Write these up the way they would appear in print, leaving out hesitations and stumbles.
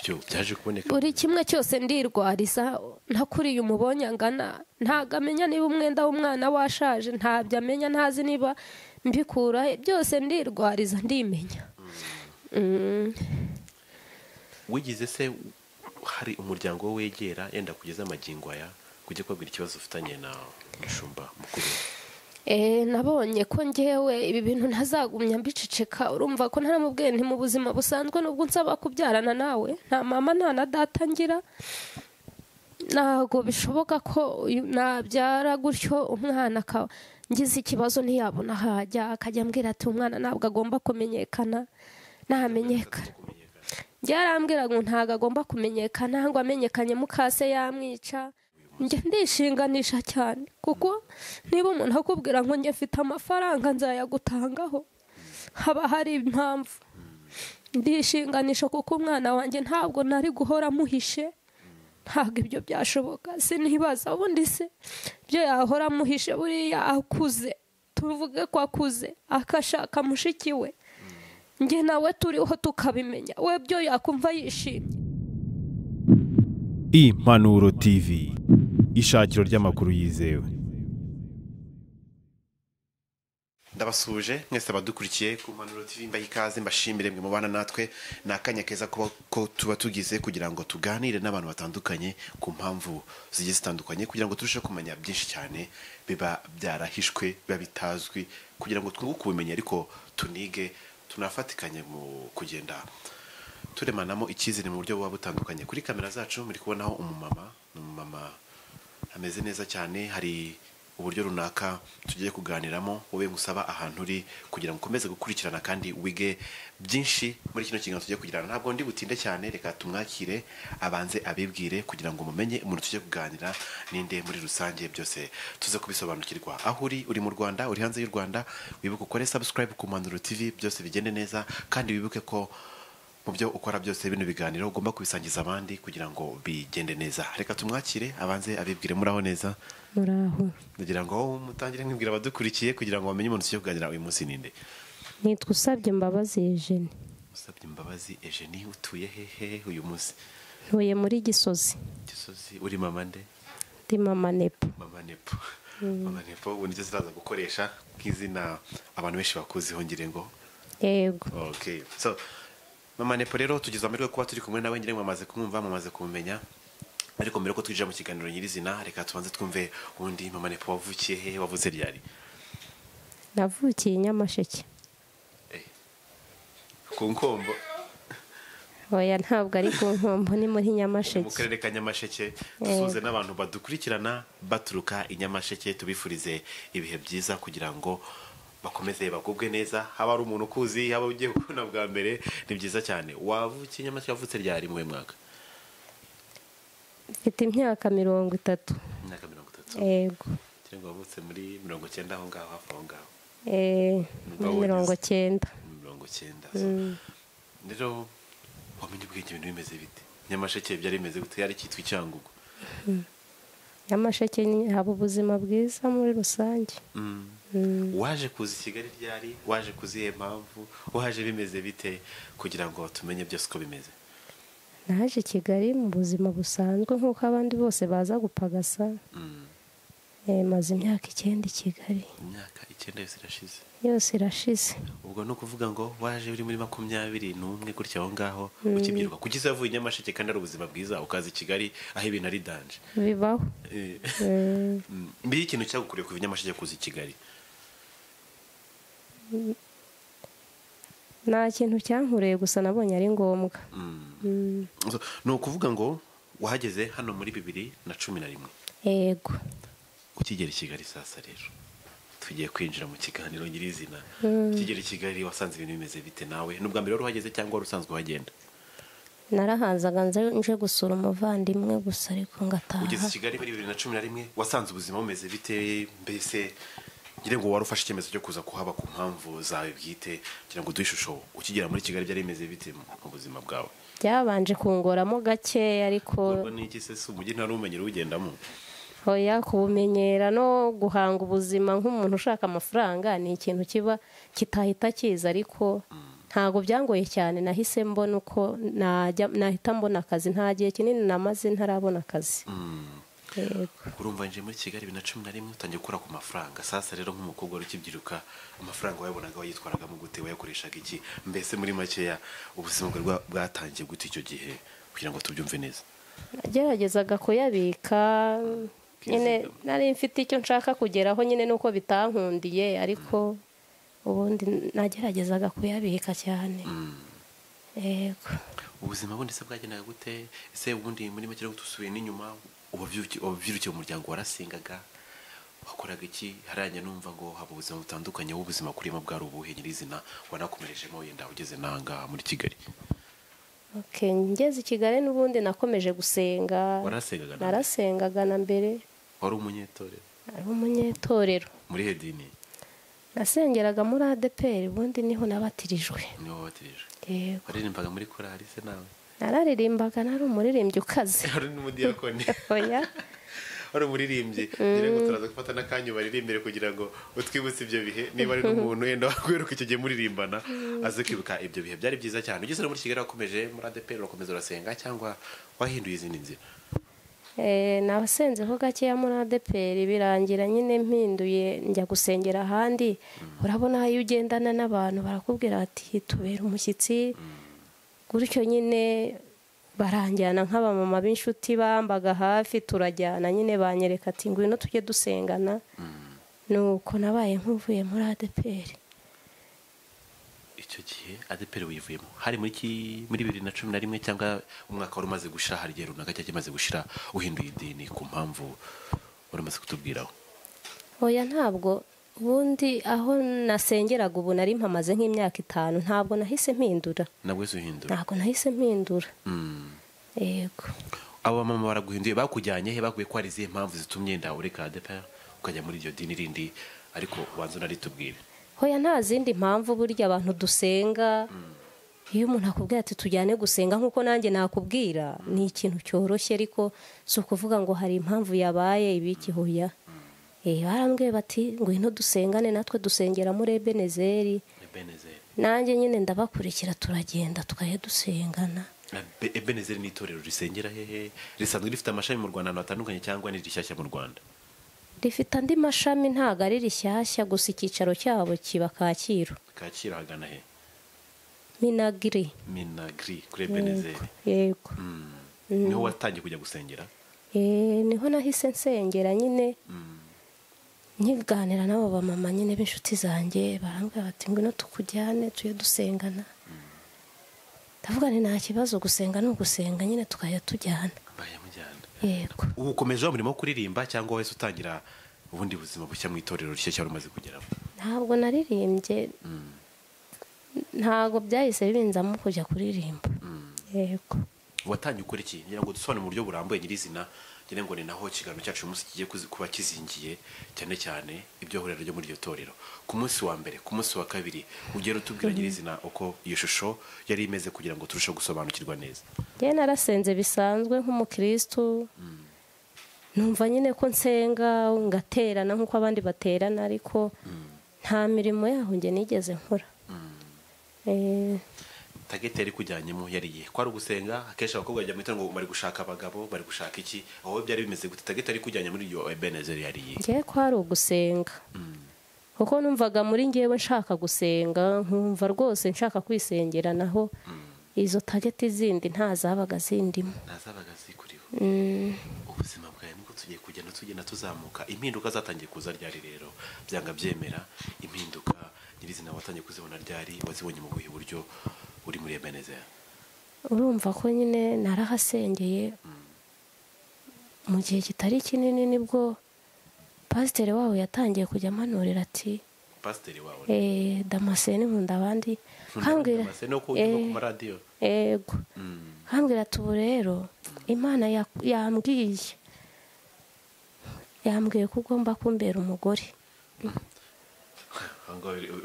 Byo byaje kuboneka. Buri kimwe cyose ndirwariza, ntakuriye umubonye angana, ntago amenya niba umwenda w'umwana washaje, ntabyo amenya, ntazi niba mbikura, byose ndirwariza ndimenya. Wigize se hari umuryango wegera yenda kugeza amagingo aya kujya kubabwira ikibazo ufitanye na Mushumba mukuru? Nabonye ko ngewe ibi bintu ntazagumya mbiceceka. Urumva ko ntaramubwiye nti mu buzima busanzwe nubwo nsaba kubyarana nawe, nta mama nta na data ngira, ntabwo bishoboka ko nabyara gutyo umwana akaba ngize ikibazo ntiyabona hajya, akajya ambwira ati umwana ntabwo agomba kumenyekana, namenyekana. Byarambwira ngo ntabwo agomba kumenyekana, ngo amenyekanye mukase yamwica. Njye ndishinganisha cyane, kuko niba umuntu akubwira ngo njye mfite amafaranga nzayagutangaho, haba hari impamvu. Ndishinganisha kuko umwana wanjye ntabwo nari guhora muhishe, ntabwo ibyo byashoboka. Sinibaza ubundi se byo yahora muhishe, buriya akuze, tuvuge ko akuze akashaka mushiki we, njye nawe turiho tukabimenya, we byo yakumva yishimye. Impanuro TV, ishakiro ry'amakuru yizewe. Ndabasuje mwese abadukurikiye ku Mpanuro TV, mbaha ikaze, mbashimire mwe mubana natwe. Ni akanya keza kuba ko tuba tugize kugira ngo tuganire n'abantu batandukanye ku mpamvu zigiye zitandukanye, kugira ngo turusheho kumenya byinshi cyane biba byarahishwe, biba bitazwi, kugira ngo twunguke ubumenyi, ariko tunige, tunafatikanye mu kugenda turemanamo icyizere mu buryo buba butandukanye. Kuri kamera zacu muri kubonaho umumama, ni umumama ameze neza cyane. Hari uburyo runaka tugiye kuganiramo, wowe ngusaba ahantu uri kugira ngo ukomeze gukurikirana kandi wige byinshi muri kino kiganiro tugiye kugirana. Ntabwo ndi butinde cyane, reka tumwakire abanze abibwire kugira ngo mumenye umuntu tugiye kuganira ninde muri rusange, byose tuze kubisobanukirwa. Aho uri, uri mu Rwanda, uri hanze y'u Rwanda, wibuke ukore subscribe ku Mpanuro TV, byose bigende neza, kandi wibuke ko mu byo ukora byose bino biganiro ugomba kubisangiza abandi kugira ngo bigende neza. Reka tumwakire abanze abibwire. Muraho neza? Muraho. Ndagira ngo mutangire mwibwira abadukurikiye kugira ngo bamenye umuntu tugiye kuganira uyu munsi ninde. Nitwa Usabye Mbabazi Eugenie. Usabye Mbabazi Eugenie, utuye hehe uyu munsi? Ntuye muri Gisozi. Gisozi. Uri mama nde? Ndi mama Nepo. Mama Nepo. Mama Nepo ubu nicyo ziraza gukoresha nk'izina abantu benshi bakuziho ngire ngo. Yego. Okay. So Mama Nepo rero tugize amahirwe kuba turi kumwe nawe, ngira ngo mwamaze kumwumva, mwamaze kumumenya. Ariko mbere ko twinjira mu kiganiro nyirizina, reka tubanze twumve ubundi Mama Nepo wavukiye hehe, wavuze ryari? Navukiye i Nyamasheke. Ku Nkombo? Oya, ntabwo ari ku Nkombo, ni muri Nyamasheke. Mu karere ka Nyamasheke. Dusuhuze n'abantu badukurikirana baturuka i Nyamasheke, tubifurize ibihe byiza kugira ngo bakomeze bagubwe neza. Haba ari umuntu ukuzi, haba ugiye kubona bwa mbere, ni byiza cyane. Wavukiye Nyamasheke, wavutse ryari, mu mwaka? Mfite imyaka 30. Imyaka 30. Yego. Cyangwa wavutse muri 90 aho ngaho, hafi aho ngaho? Muri 90. 90. Rero wamenye ubwenge ibintu bimeze bite? Nyamasheke byari bimeze gute? Yari cyitwa Icyangugu. Nyamasheke haba ubuzima bwiza muri rusange. Waje kuza i Kigali ryari? Waje kuzihe mpamvu? Waje bimeze bite kugira ngo tumenye byose uko bimeze? Naje i Kigali mu buzima busanzwe nk'uko abandi bose baza gupagasa. Maze imyaka 9 i Kigali. Imyaka 9 yose irashize. Yose irashize. Ubwo ni ukuvuga ngo waje uri muri 21 gutya aho ngaho ukibyiruka. Kugeza wavuye i Nyamasheke kandi ari ubuzima bwiza, ukaza i Kigali aho ibintu ari danger. Bibaho. Mbere ikintu cyagukuriye kuva i Nyamasheke kuza i Kigali? Nta kintu cyankureye, gusa nabonye ari ngombwa. Ni ukuvuga ngo wahageze hano muri 2011. Yego. Ukigera i Kigali sasa rero tugiye kwinjira mu kiganiro nyirizina. Ukigera i Kigali wasanze ibintu bimeze bite nawe? Ni ubwa mbere wari uhageze cyangwa wari usanzwe uhagenda? Narahanzaga nje gusura umuvandimwe gusa, ariko ngataha. Ugeze i Kigali muri 2011 wasanze ubuzima bumeze bite? Mbese ngira ngo wari ufashe icyemezo cyo kuza kuhaba ku mpamvu zawe bwite, kugira ngo uduhe ishusho ukigera muri Kigali byari bimeze bite mu buzima bwawe? Byabanje kungoramo gake, ariko ubwo ni iki se? Si umujyi ntari umenyera uwugendamo? Oya, kubumenyera no guhanga ubuzima nk'umuntu ushaka amafaranga ni ikintu kiba kitahita kiza, ariko Ntabwo byangoye cyane, nahise mbona uko nahita mbona akazi. Nta gihe kinini namaze ntarabona akazi. Urumva nje muri Kigali 2011 utangiye gukora ku mafaranga. Sasa rero nk'umukobwa ukibyiruka, amafaranga wayabonaga wayitwaragamo gute, wayakoreshaga iki? Mbese muri makeya ubuzima bwawe bwatangiye gute icyo gihe kugira ngo tubyumve neza? Nageragezaga kuyabika nyine, nari mfite icyo nshaka kugeraho nyine nuko bitankundiye, ariko ubundi nageragezaga kuyabika cyane. Yego. Ubuzima bundi se bwagendaga gute? Ese ubundi muri make rero tusubiye n'inyuma, ubabyirukiye mu muryango warasengaga, wakoraga iki? Haranya numva ngo haba ubuzima butandukanye, ubuzima kurimo bwari ubuhe nyirizina wanakomerejemo yenda ugeze nanga muri Kigali? Okay, ngeze i Kigali n'ubundi nakomeje gusenga. Warasengaga? Narasengaga na mbere. Wari umunyetorero? Ari umunyetorero. Muri he dini? Nasengeraga muri ADPR, ubundi niho nabatirijwe. Niho wabatirijwe? Yego. Waririmbaga muri korali se nawe? Nararirimbaga, nari umuririmbyi ukaze. Wari n'umudiyakoni? Oya. Wari umuririmbyi. Ngira ngo turaza gufata n'akanya baririmbire kugira ngo utwibutse ibyo bihe, niba ari n'umuntu wenda wakwiruka icyo gihe muririmbana aze kwibuka ibyo bihe. Byari byiza cyane. Ugeze muri Kigali wakomeje muri ADPR, urakomeza urasenga cyangwa wahinduye izindi nzira? Nabasenzeho gakeya muri ADPR, birangira nyine mpinduye njya gusengera ahandi. Urabona iyo ugendana n'abantu barakubwira ati tubera umushyitsi, gutyo nyine baranjyana nk'abamama b'inshuti bambaga hafi, turajyana nyine banyereka ati ngwino tujye dusengana. Nuko nabaye nkuvuye muri ADPR. Icyo gihe ADPR wivuyemo hari muri 2011 cyangwa umwaka wari umaze gushira, hari igihe runaka cyari kimaze gushira uhinduye idini ku mpamvu wari umaze kutubwiraho? Oya, ntabwo. Ubundi aho nasengeraga ubu nari mpamaze nk'imyaka 5, ntabwo nahise mpindura. Nabwo se uhindura? Ntabwo nahise mpindura. Yego. Abo mama baraguhinduye bakujyanye he? Bakuye ko hari izihe mpamvu zitumye nda ureka ADPR ukajya muri iryo dini rindi? Ariko wanze unaritubwire. Hoya nta zindi mpamvu, burya abantu dusenga iyo umuntu akubwira ati tujyane gusenga nkuko nanjye nakubwira ni ikintu cyoroshye, ariko si ukuvuga ngo hari impamvu yabaye ibiki. Hoya. Barambwiye bati ngwino dusengane natwe dusengera muri Ebenezeri. Nanjye nyine ndabakurikira turagenda tukajya dusengana. Ebenezeri ni itorero risengera hehe? Risanzwe rifite amashami mu Rwanda atandukanye cyangwa ni rishyashya mu Rwanda? Rifite andi mashami, ntago ari rishyashya, gusa icyicaro cyabo kiba Kacyiru. Kacyiru hagana he? Minagri. Minagri kuri Ebenezeri. Yego. Niho watangiye kujya gusengera? Niho nahise nsengera nyine. Nkiganira nabo bamama nyine b'inshuti zanjye, barambwira bati ngwino tukujyane tujye dusengana. Ndavuga nti nta kibazo, gusenga ni ugusenga nyine, tukajya tujyana. Yego. Ubu ukomeje umurimo wo kuririmba cyangwa wese utangira ubundi buzima bushya mu itorero rishya cyari umaze kugeramo? Ntabwo naririmbye. Ntabwo byahise binzamo kujya kuririmba. Yego. Watangiye ukora iki? Ngira ngo dusobanure mu buryo burambuye nyirizina, ngira ngo ni naho ikiganiro cyacu umunsi kigiye kuba kizingiye cyane cyane ibyo huriro ryo muri iryo torero. Ku munsi wa mbere, ku munsi wa kabiri, ugera utubwira nyirizina uko iyo shusho yari imeze kugira ngo turusheho gusobanukirwa neza. Njye narasenze bisanzwe nk'umukristo. Numva nyine ko nsenga ngaterana nk'uko abandi baterana, ariko nta mirimo yaho njye nigeze nkora. Tageti yari kujyanyemo yari iyihe? Kwari ugusenga? Akenshi abakobwa bajya mu itorero ngo bari gushaka abagabo, bari gushaka iki? Aho byari bimeze gute? Tageti yari kujyanye muri iyo Ebenezeri yari iyihe? Njye kwari ugusenga. Kuko numvaga muri njyewe nshaka gusenga, nkumva rwose nshaka kwisengera, naho izo tageti zindi nta zabaga zindimo. Nta zabaga zikuriho. Ubuzima bwawe nibwo tugiye kugenda tugenda tuzamuka. Impinduka zatangiye kuza ryari rero? Byanga byemera impinduka nyirizina watangiye kuzibona ryari? Wazibonye mu buhe buryo uri muri Ebenezeri? Urumva ko nyine narahasengeye mu gihe kitari kinini, nibwo pasiteri wawe yatangiye kujya amanurira ati pasiteri wawe Damascene nkunda abandi, kambwira Damascene ko ugiye ku maradiyo. Yego. Kambwira ati ubu rero Imana yambwiye ko ugomba kumbera umugore.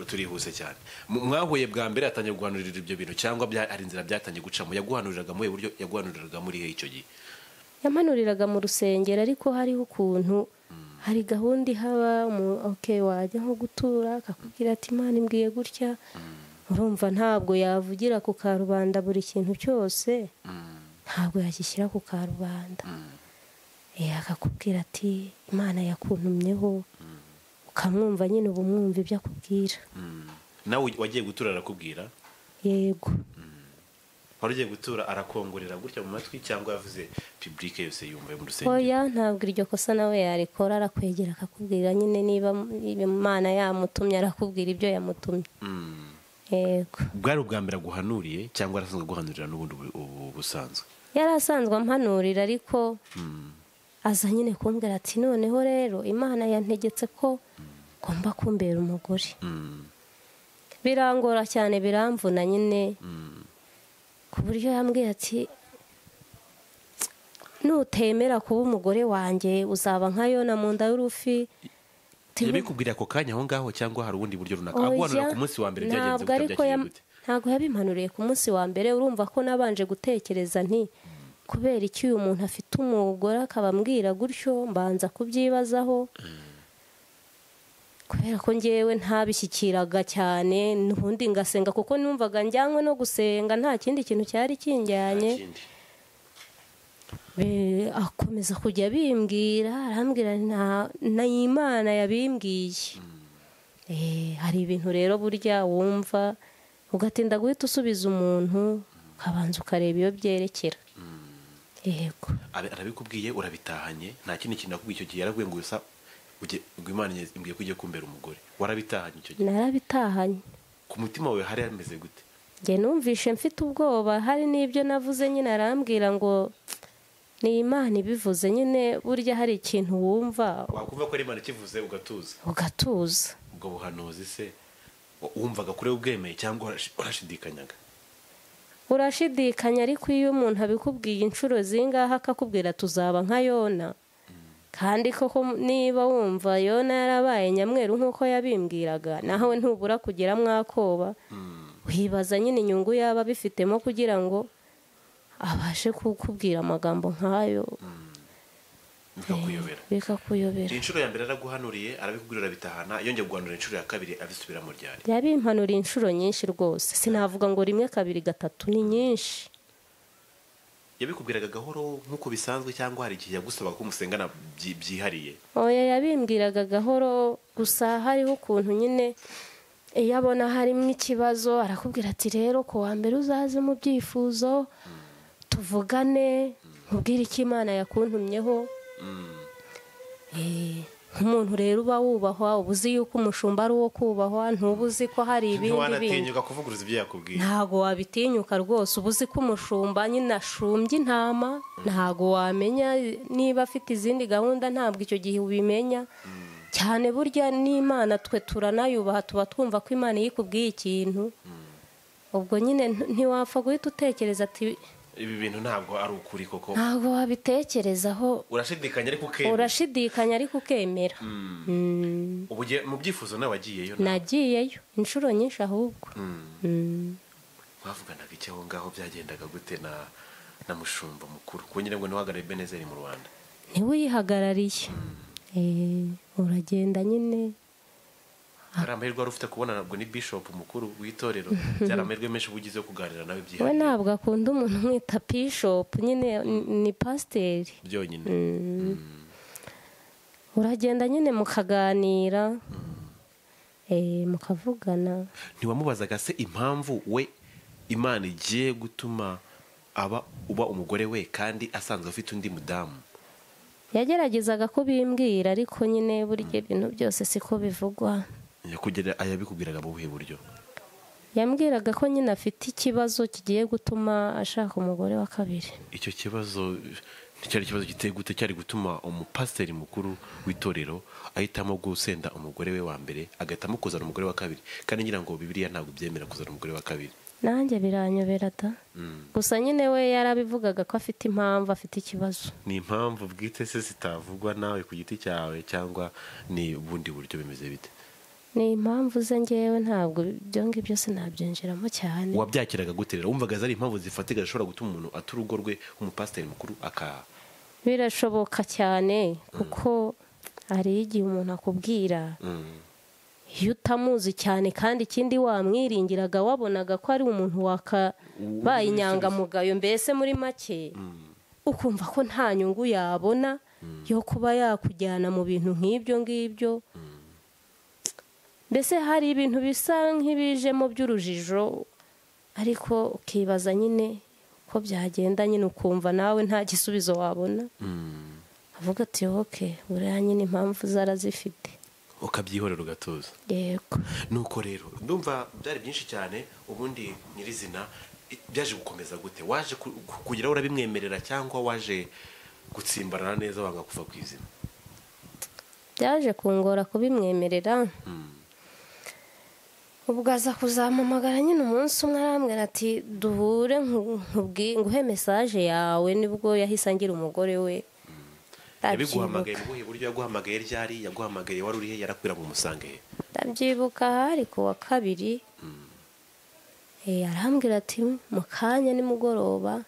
Turihuse cyane. Mwahuye bwa mbere atangiye guhanurira ibyo bintu cyangwa ari inzira byatangiye gucamo? Yaguhanuriraga mu buryo yaguhanuriraga muri he icyo gihe? Yamanuriraga mu rusengero, ariko hariho ukuntu hari gahunda ihaba, okay wajya nko gutura akakubwira ati Imana imbwiye gutya, Urumva ntabwo yavugira ku karubanda buri kintu cyose, ntabwo yagishyira ku karubanda. Akakubwira ati Imana yakuntumyeho, ukamwumva nyine uba umwumva ibyo akubwira. Nawe wagiye gutura arakubwira? Yego. Wari ugiye gutura arakongorera gutya mu matwi cyangwa yavuze public yose yumva mu rusengero? Oya, ntabwo iryo kosa nawe yarikora, arakwegera akakubwira nyine niba Imana yamutumye arakubwira ibyo yamutumye. Yego. Bwari ubwa mbere aguhanuriye cyangwa arasanzwe aguhanurira n'ubundi busanzwe? Yari asanzwe ampanurira, ariko aza nyine kumbwira ati noneho rero Imana yantegetse ko ngomba kumbera umugore. Birangora cyane, biramvuna nyine, ku buryo yambwiye ati nutemera kuba umugore wanjye uzaba nka Yona mu nda y'urufi. Yabikubwira ako kanya aho ngaho cyangwa hari ubundi buryo runaka aguhanura ku munsi wa mbere byagenze gute? Ntabwo yabimpanuriye ku munsi wa mbere. Urumva ko nabanje gutekereza nti kubera iki uyu muntu afite umugore akabambwira gutyo, mbanza kubyibazaho. Kubera ko ngewe ntabishyikiraga cyane, n'ubundi ngasenga kuko numvaga njyanywe no gusenga, nta kindi kintu cyari kinjyanye. Akomeza kujya bimbwira, arambwira na Imana yabimbwiye. Hari ibintu rero burya wumva ugatinda guhita usubiza umuntu, ukabanza ukareba iyo byerekera. Yego. Arabikubwiye urabitahanye, nta kindi kintu akubwiye icyo gihe? Yarabwiye ngo gusa Imana imbwiye ko ugiye kumbera umugore. Warabitahanye icyo gihe? Narabitahanye. Ku mutima wawe hari hameze gute? Njye numvishe mfite ubwoba, hari n'ibyo navuze nyine arambwira ngo ni Imana ibivuze nyine. Burya hari ikintu wumva wakumva ko ari Imana ikivuze ugatuza. Ugatuza. Ubwo buhanuzi se wumvaga kure ubwemeye cyangwa urashidikanyaga? Urashidikanya, ariko iyo umuntu abikubwiye inshuro zingaha akakubwira tuzaba nka Yona, kandi koko niba wumva Yona yarabaye nyamweru nk'uko yabimbwiraga, nawe ntubura kugira mwakoba. Wibaza nyine inyungu yaba bifitemo kugira ngo abashe kukubwira amagambo nkayo. Bikakuyobera. Inshuro ya mbere araguhanuriye arabikubwira urabitahana, yongeye guhanura inshuro ya kabiri abisubira mu ryari? Yabimpanuriye inshuro nyinshi rwose, sinavuga ngo rimwe kabiri gatatu, ni nyinshi. Yabikubwiraga gahoro nk'uko bisanzwe cyangwa hari igihe yagusabaga ko musengana byihariye? Oya, yabimbwiraga gahoro, gusa hariho ukuntu nyine iyo abona harimo ikibazo arakubwira ati rero ku wa mbere uzaze mu byifuzo tuvugane, nkubwire icyo Imana yakuntumyeho. Nk'umuntu rero uba wubahwa, uba uzi yuko umushumba ari uwo kubahwa, ntuba uzi ko hari ibindi bintu. Ntiwanatinyuka kuvuguruza ibyo yakubwiye? Ntabwo wabitinyuka rwose, uba uzi ko umushumba nyine ashumbye intama, ntabwo wamenya niba afite izindi gahunda, ntabwo icyo gihe ubimenya. Cyane burya n'Imana twe turanayubaha, tuba twumva ko Imana ikubwiye ikintu, ubwo nyine ntiwapfa guhita utekereza ati ibi bintu ntabwo ari ukuri koko. Ntabwo wabitekerezaho. Urashidikanya ariko ukemera. Urashidikanya ariko ukemera. Ubu mu byifuzo nawe wagiyeyo? Nagiyeyo inshuro nyinshi ahubwo. Mwavuganaga iki aho ngaho, byagendaga gute na mushumba mukuru? Kuko nyine ngo niwe uhagarariye Ebenezeri mu Rwanda. Niwe uyihagarariye. Uragenda nyine. Hari amahirwe wari ufite kubona ntabwo ni bishop mukuru w'itorero, byari amahirwe menshi uba ugize yo kuganira nawe byihariye. We ntabwo akunda umuntu umwita bishop, nyine ni pasiteri byonyine. Uragenda nyine mukaganira, mukavugana. Ntiwamubazaga se impamvu we Imana igiye gutuma aba uba umugore we kandi asanzwe afite undi mudamu? Yageragezaga kubimbwira, ariko nyine burya ibintu byose siko bivugwa. Yabikubwiraga mu buhe buryo? Yambwiraga ko nyine afite ikibazo kigiye gutuma ashaka umugore wa kabiri. Icyo kibazo nticyari ikibazo giteye gute cyari gutuma umupasiteri mukuru w'itorero ahitamo gusenda umugore we wa mbere agahitamo kuzana umugore wa kabiri? Kandi ngira ngo Bibiliya ntabwo byemera kuzana umugore wa kabiri. Nanjye biranyobera da. Gusa nyine we yarabivugaga ko afite impamvu, afite ikibazo. Ni impamvu bwite se zitavugwa nawe ku giti cyawe cyangwa ni ubundi buryo bimeze bite? Ni impamvu ze, ngewe ntabwo ibyo ngibyo sinabyinjiramo cyane. Wabyakiraga gute rero? Wumvaga ari impamvu zifatika zishobora gutuma umuntu ata urugo rwe umupasiteri mukuru aka? Birashoboka cyane, kuko hari igihe umuntu akubwira Iyo utamuzi cyane kandi ikindi wamwiringiraga, wabonaga ko ari umuntu wakabaye inyangamugayo, mbese muri make ukumva ko nta nyungu yabona yo kuba yakujyana mu bintu nk'ibyo ngibyo. Mbese hari ibintu bisa nk'ibijemo by'urujijo, ariko ukibaza nyine ko byagenda nyine, ukumva nawe nta gisubizo wabona. Avuga ati okay, buriya nyine impamvu zarazifite, ukabyihorera ugatuza. Yego. Nuko rero ndumva byari byinshi cyane. Ubundi nyirizina byaje gukomeza gute? Waje kugira urabimwemerera cyangwa waje gutsimbarana neza wanga kuva ku izina? Byaje kungora kubimwemerera. Ubwo aza kuzampamagara nyine umunsi umwe, arambwira ati duhure nguhe message yawe. Nibwo yahise angira umugore we. Yabiguhamagaye mu buhe buryo? Yaguhamagaye ryari? Yaguhamagaye wari urihe? Yarakwira ngo umusange he? Ndabyibuka hari ku wa kabiri. Arambwira ati mu kanya nimugoroba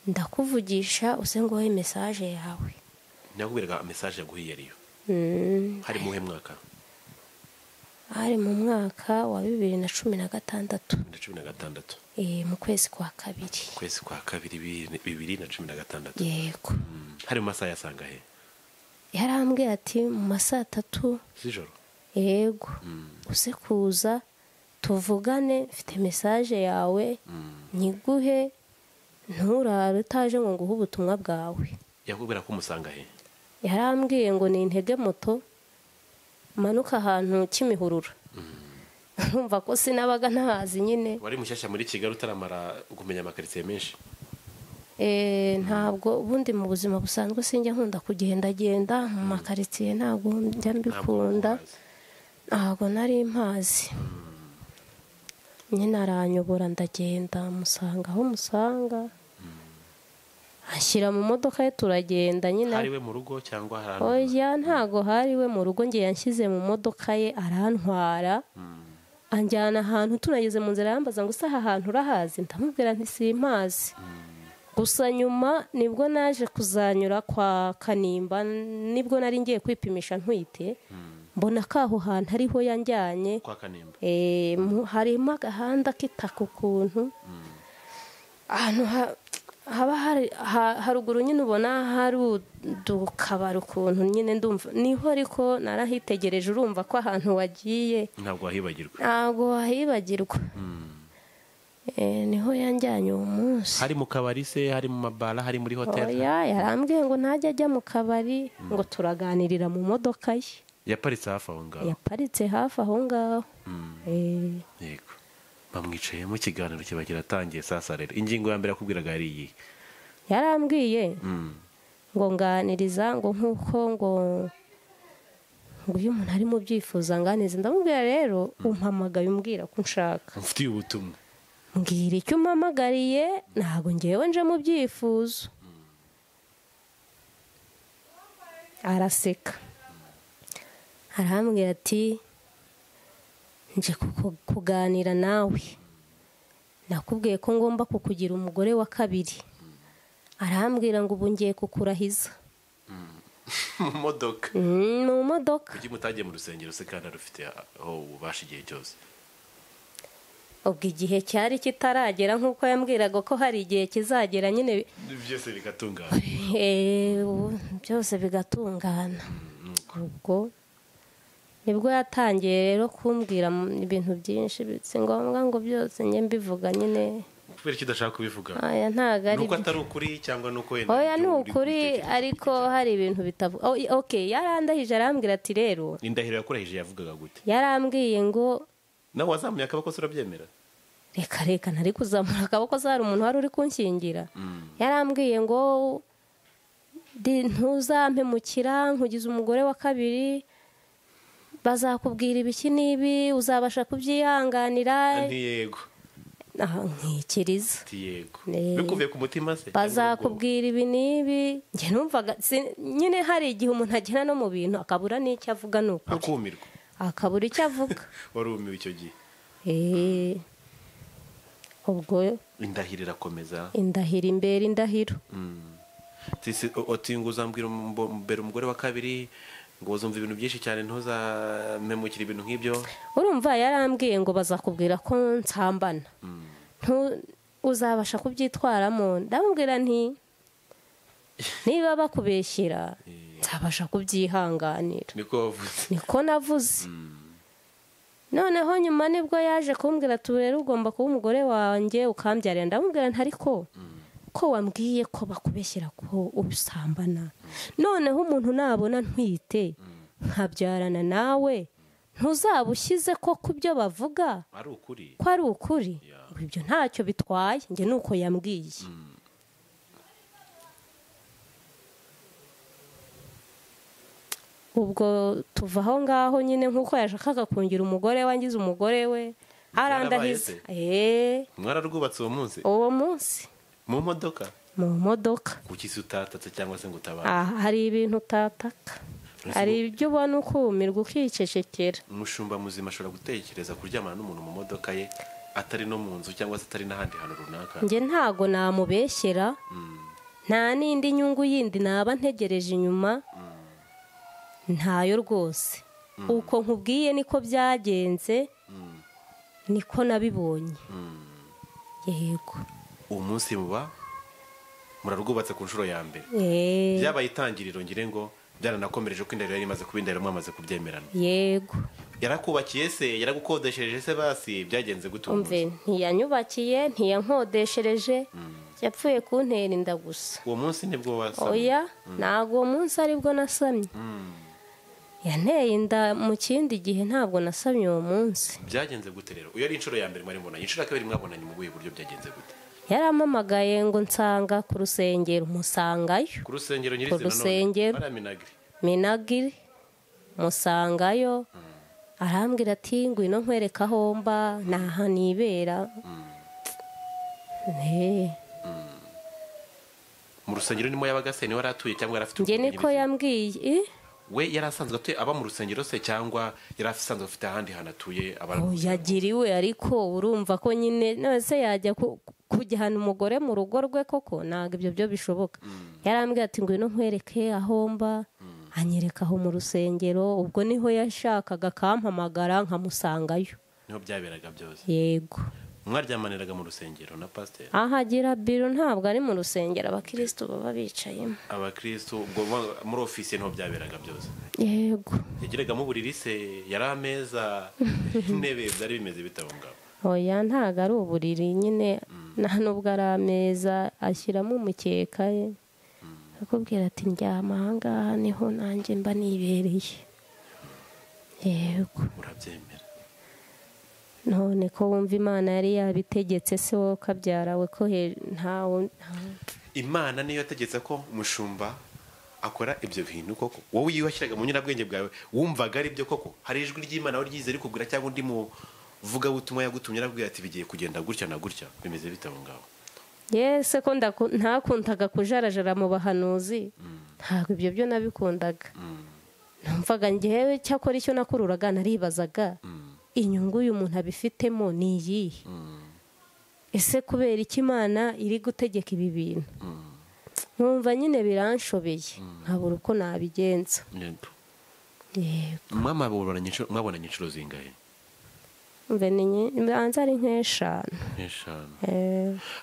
ndakuvugisha uze nguhe message yawe. Nakubwiraga message yaguhiye ariyo? Hari muhe mwaka? Hari mu mwaka wa 2016. 2016. Mu kwezi kwa kabiri. Kwezi kwa kabiri 2016. Yego. Hari mu masaha yasanga he? Yarambwiye ati mu masaha 3 z'ijoro. Yego. Uze kuza tuvugane, mfite message yawe nyiguhe, nturare utaje ngo nguhe ubutumwa bwawe. Yakubwira ko umusanga he? Yarambwiye ngo nintege moto manuka ahantu Kimihurura. Urumva ko sinabaga ntahazi nyine. Wari mushyashya muri Kigali utaramara kumenya amakaritsiye menshi? Ntabwo ubundi mu buzima busanzwe sinjya nkunda kugendagenda mu makaritsiye, ntabwo njya mbikunda, ntabwo nari mpazi. Nyine aranyobora ndagenda musanga aho musanga, ashyira mu modoka ye turagenda nyine. Hari we mu rugo cyangwa hari? Oya, ntago hari we mu rugo, ngiye yanshyize mu modoka ye arantwara anjyana ahantu. Tunageze mu nzira yambaza ngo aha hantu urahazi? Ndamubwira nti simpazi. Gusa nyuma nibwo naje kuzanyura kwa Kanimba, nibwo nari ngiye kwipimisha ntwite, mbona kaho hantu ariho yanjyanye kwa Kanimba. Harimo agahanda k'itaka ukuntu, ahantu haba hari haruguru nyine ubona hari udukabari ukuntu nyine, ndumva niho, ariko narahitegereje urumva ko ahantu wagiye ntabwo wahibagirwa. Ntabwo wahibagirwa. Niho yanjyanye uwo munsi. Hari mu kabari se? Hari mu mabara? Hari muri hoteli? Oya, yarambwiye ngo ntajya ajya mu kabari, ngo turaganirira mu modoka ye. Yaparitse hafi aho ngaho? Yaparitse hafi aho ngaho. Yego. Bamwicayemo, ikiganiro kiba kiratangiye. Sasa rero ingingo ya mbere yakubwiraga yari iyi? Yarambwiye ngo nganiriza, ngo nkuko ngo iyo umuntu ari mu byifuzo nganiza. Ndamubwira rero umpamagaye umbwira ko nshaka, mfitiye ubutumwa, mbwira icyo umpamagariye, ntabwo ngewe nje mu byifuzo. Araseka arambwira ati nje kuganira nawe, nakubwiye ko ngomba kukugira umugore wa kabiri. Arambwira ngo ubu ngiye kukurahiza. Mu modoka? Mu modoka. Kuki mutagiye mu rusengero se kandi rufite aho ubasha igihe cyose? Ubwo igihe cyari kitaragera, nk'uko yambwiraga ko hari igihe kizagera nyine byose bigatungana. Byose bigatungana. Ubwo nibwo yatangiye rero kumbwira ibintu byinshi, si ngombwa ngo byose njye mbivuga nyine. Kubera iki udashaka kubivuga? Oya, ntago ari nuko atari ukuri cyangwa nuko wenda? Oya, ni ukuri, ariko hari ibintu bitavuga. Okay, yarandahije arambwira ati rero. Indahiro yakurahije yavugaga gute? Yarambwiye ngo nawe wazamuye akaboko se urabyemera? Reka reka, ntari kuzamura akaboko se hari umuntu wari uri kunshingira. Yarambwiye ngo ntuzampemukira, nkugize umugore wa kabiri, bazakubwira ibiki n'ibi, uzabasha kubyihanganira. Yego. Nkikiriza. Yego. Bikuvuye ku mutima se? Bazakubwira ibi n'ibi. Njye numvaga nyine hari igihe umuntu agera no mu bintu akabura n'icyo avuga, ni ukuri. Akumirwa. Akabura icyo avuga. Wari umiwe icyo gihe? Ubwo indahiro irakomeza. Indahiro imbere indahiro. Ati ngo uzambwira mbere umugore wa kabiri, Ngo uzumva ibintu byinshi cyane, ntuzamemukire ibintu nk'ibyo. Urumva yarambwiye ngo bazakubwira ko nsambana, uzabasha kubyitwaramo? Ndamubwira nti niba bakubeshyira nzabasha kubyihanganira. Niko wavuze? Niko navuze. Noneho nyuma nibwo yaje kumbwira ati rero ugomba kuba umugore wanjye ukambyarira. Ndamubwira nti ariko ko wambwiye ko bakubeshyira ko ubusambana, noneho umuntu nabona ntwite nkabyarana nawe, ntuzaba ushyize ko ku byo bavuga ari ukuri? Ko ari ukuri? Ibyo ntacyo bitwaye, njye nuko yambwiye. Ubwo tuva aho ngaho nyine nk'uko yashakaga kungira umugore wangize umugore we, arandahiza. Mwararwubatse uwo munsi? Uwo munsi. Mu modoka? Mu modoka. Kuki se utatatse cyangwa se ngo utabare? Hari ibintu utataka, hari ibyo ubona ukumirwa ukicecekera. Umushumba muzima ashobora gutekereza kuryamana n'umuntu mu modoka ye, atari no mu nzu cyangwa se atari n'ahandi hantu runaka? Njye ntago namubeshyera, nta n'indi nyungu yindi naba ntegereje inyuma, ntayo rwose. Uko nkubwiye niko byagenze, niko nabibonye. Yego. Uwo munsi muba murarwubatse ku nshuro ya mbere. Byabaye itangiriro, ngire ngo byaranakomereje ko indahiro yari imaze kuba indahiro, mwamaze kubyemerana. Yego. Yarakubakiye se? Yaragukodeshereje se? Basi byagenze gute? Umve, ntiyanyubakiye, ntiyankodeshereje, yapfuye kuntera inda gusa. Uwo munsi nibwo wasamye? Oya, ntabwo uwo munsi aribwo nasamye. Yanteye inda mu kindi gihe, ntabwo nasamye uwo munsi. Byagenze gute rero? Uyo ari inshuro ya mbere mwari mubonanye, inshuro ya kabiri mwabonanye mu buhe buryo, byagenze gute? Yarampamagaye ngo nsanga ku rusengero, musangayo. Ku rusengero nyirizina none? Bara Minagiri. Minagiri musangayo. Arambwira ati ngwino nkwereka aho mba, naha nibera. Mu rusengero nimo yabaga se? Niwe yaratuye cyangwa yarafite? Njye niko yambwiye. We yari asanzwe atuye aba mu rusengero se, cyangwa yari asanzwe afite ahandi hantu atuye? Yagiriwe, ariko urumva ko nyine none yajya kujyana umugore mu rugo rwe koko? Ntabwo ibyo byo bishoboka. Yarambwiye ati ngwino nkwereke aho mba, anyereka aho mu rusengero. Ubwo niho yashakaga akampamagara nkamusangayo. Niho byaberaga byose? Yego. Mwaryamaniraga mu rusengero na pasiteri? Ahagira biro, ntabwo ari mu rusengero, abakristo baba bicayemo. Abakristo, ubwo muri ofisi niho byaberaga byose? Yego. Yageragamo uburiri se? Yari ameza, intebe, byari bimeze bite aho ngaho? Oya, ntabwo ari uburiri nyine, nta nubwo ari ameza, ashyiramo umukeka ye, akubwira ati ndyama aha ngaha niho nanjye mba nibereye. Yego. Urabyemera? None ko wumva Imana yari yabitegetse se, wowe ukabyara we ko ntawe? Imana niyo yategetse ko umushumba akora ibyo bintu koko? Wowe iyo washyiraga mu nyurabwenge bwawe wumvaga ari byo koko? Hari ijwi ry'Imana ryize rikubwira, cyangwa undi muvugabutumwa yagutumye arabwira ati bigiye kugenda gutya na gutya, bimeze bite aho ngaho? Yese ko ntakundaga kujarajara mu bahanuzi, ntabwo ibyo byo nabikundaga. Numvaga ngewe cyakora icyo nakururaga naribazaga inyungu uyu muntu abifitemo ni iyihe? Ese kubera iki Imana iri gutegeka ibi bintu? Nkumva nyine biranshobeye, nkabura uko nabigenza. Mwabonanye inshuro zingahe? Mbanza ari nk'eshanu.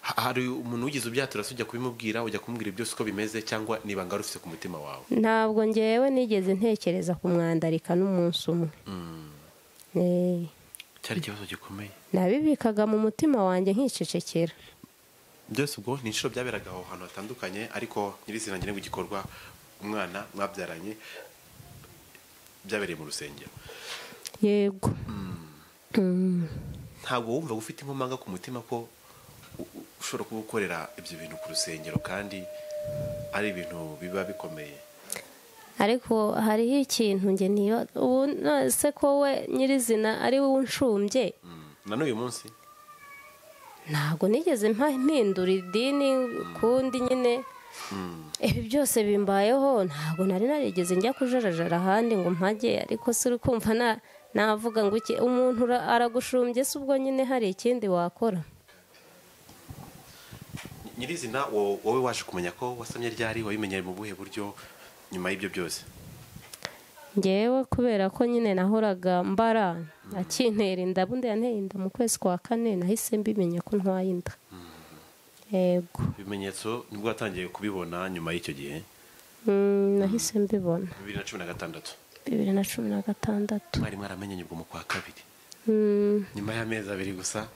Hari umuntu wigeze ubyatura se ujya kubimubwira, ujya kumubwira byose uko bimeze, cyangwa niba ngari ufite ku mutima wawe? Ntabwo ngewe nigeze ntekereza kumwandarika n'umunsi umwe. Cyari ikibazo gikomeye. Nabibikaga mu mutima wanjye nkicecekera. Byose ubwo ni inshuro byaberaga aho hantu hatandukanye, ariko nyirizina ngira ngo igikorwa umwana mwabyaranye byabereye mu rusengero. Yego. Ntabwo wumva ufite inkomanga ku mutima ko ushobora kuba ukorera ibyo bintu ku rusengero kandi ari ibintu biba bikomeye? Ariko hariho ikintu nge niba ubu se ko we nyirizina ari we unshumbye na n'uyu munsi ntabwo nigeze mpindura idini kundi nyine. Ibi byose bimbayeho ntabwo nari narigeze njya kujarajara ahandi ngo mpage, ariko si uri kumva navuga ngo iki umuntu aragushumbye se ubwo nyine hari ikindi wakora? Nyirizina wowe waje kumenya ko wasamye ryari, wabimenye mu buhe buryo nyuma y'ibyo byose? Ngewe kubera ko nyine nahoraga mbara akintera inda, bundi yanteye inda mu kwezi kwa 4, nahise mbimenya ko ntwaye inda. Yego. Ibimenyetso nibwo watangiye kubibona nyuma y'icyo gihe? Nahise mbibona 2016. 2016. Mwari mwaramenyanye ubwo mu kwa 2. Nyuma y'amezi 2 gusa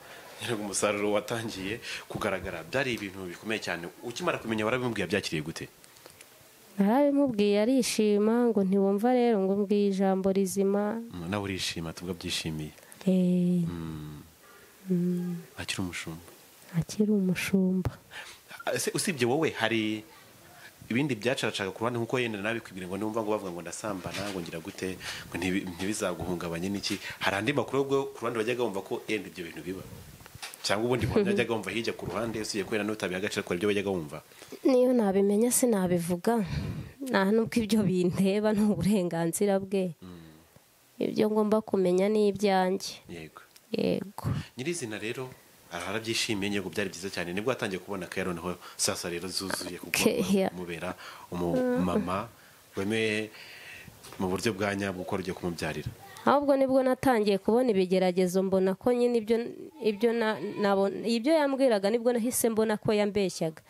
nyirago umusaruro watangiye kugaragara. Byari ibintu bikomeye cyane. Ukimara kumenya warabimubwiye, byakiriye gute? Narabimubwiye arishima, ngo ntiwumva rero ngo mbwiye ijambo rizima. Nawe urishima tubwo byishimiye. Akiri umushumba. Akiri umushumba. Ese usibye wowe hari ibindi byacaracaga ku ruhande, nkuko yenda nabikwibwira ngo numva ngo bavuga ngo ndasambana ngo ngira gute ngo ntibizaguhungabanye n'iki? Hari andi makuru ubwo ku ruhande bajyaga bumva ko yenda ibyo bintu biba, cyangwa ubundi buhamya bajyaga bumva hirya ku ruhande, usiye kwera n'utabiha agaciro ko ibyo bajyaga bumva? Niyo nabimenya sinabivuga, nta nubwo ibyo binteba ni uburenganzira bwe. Ibyo ngomba kumenya ni ibyanjye. Yego. Yego. Nyirizina rero arabyishimiye, nyego byari byiza cyane. Nibwo atangiye kubona ko noneho sasa rero zuzuye, kuko mubera umumama wemeye mu buryo bwa nyabwo uko ugiye kumubyarira. Ahubwo nibwo natangiye kubona ibigeragezo, mbona ko nyine ibyo ibyo yambwiraga nibwo nahise mbona ko yambeshyaga,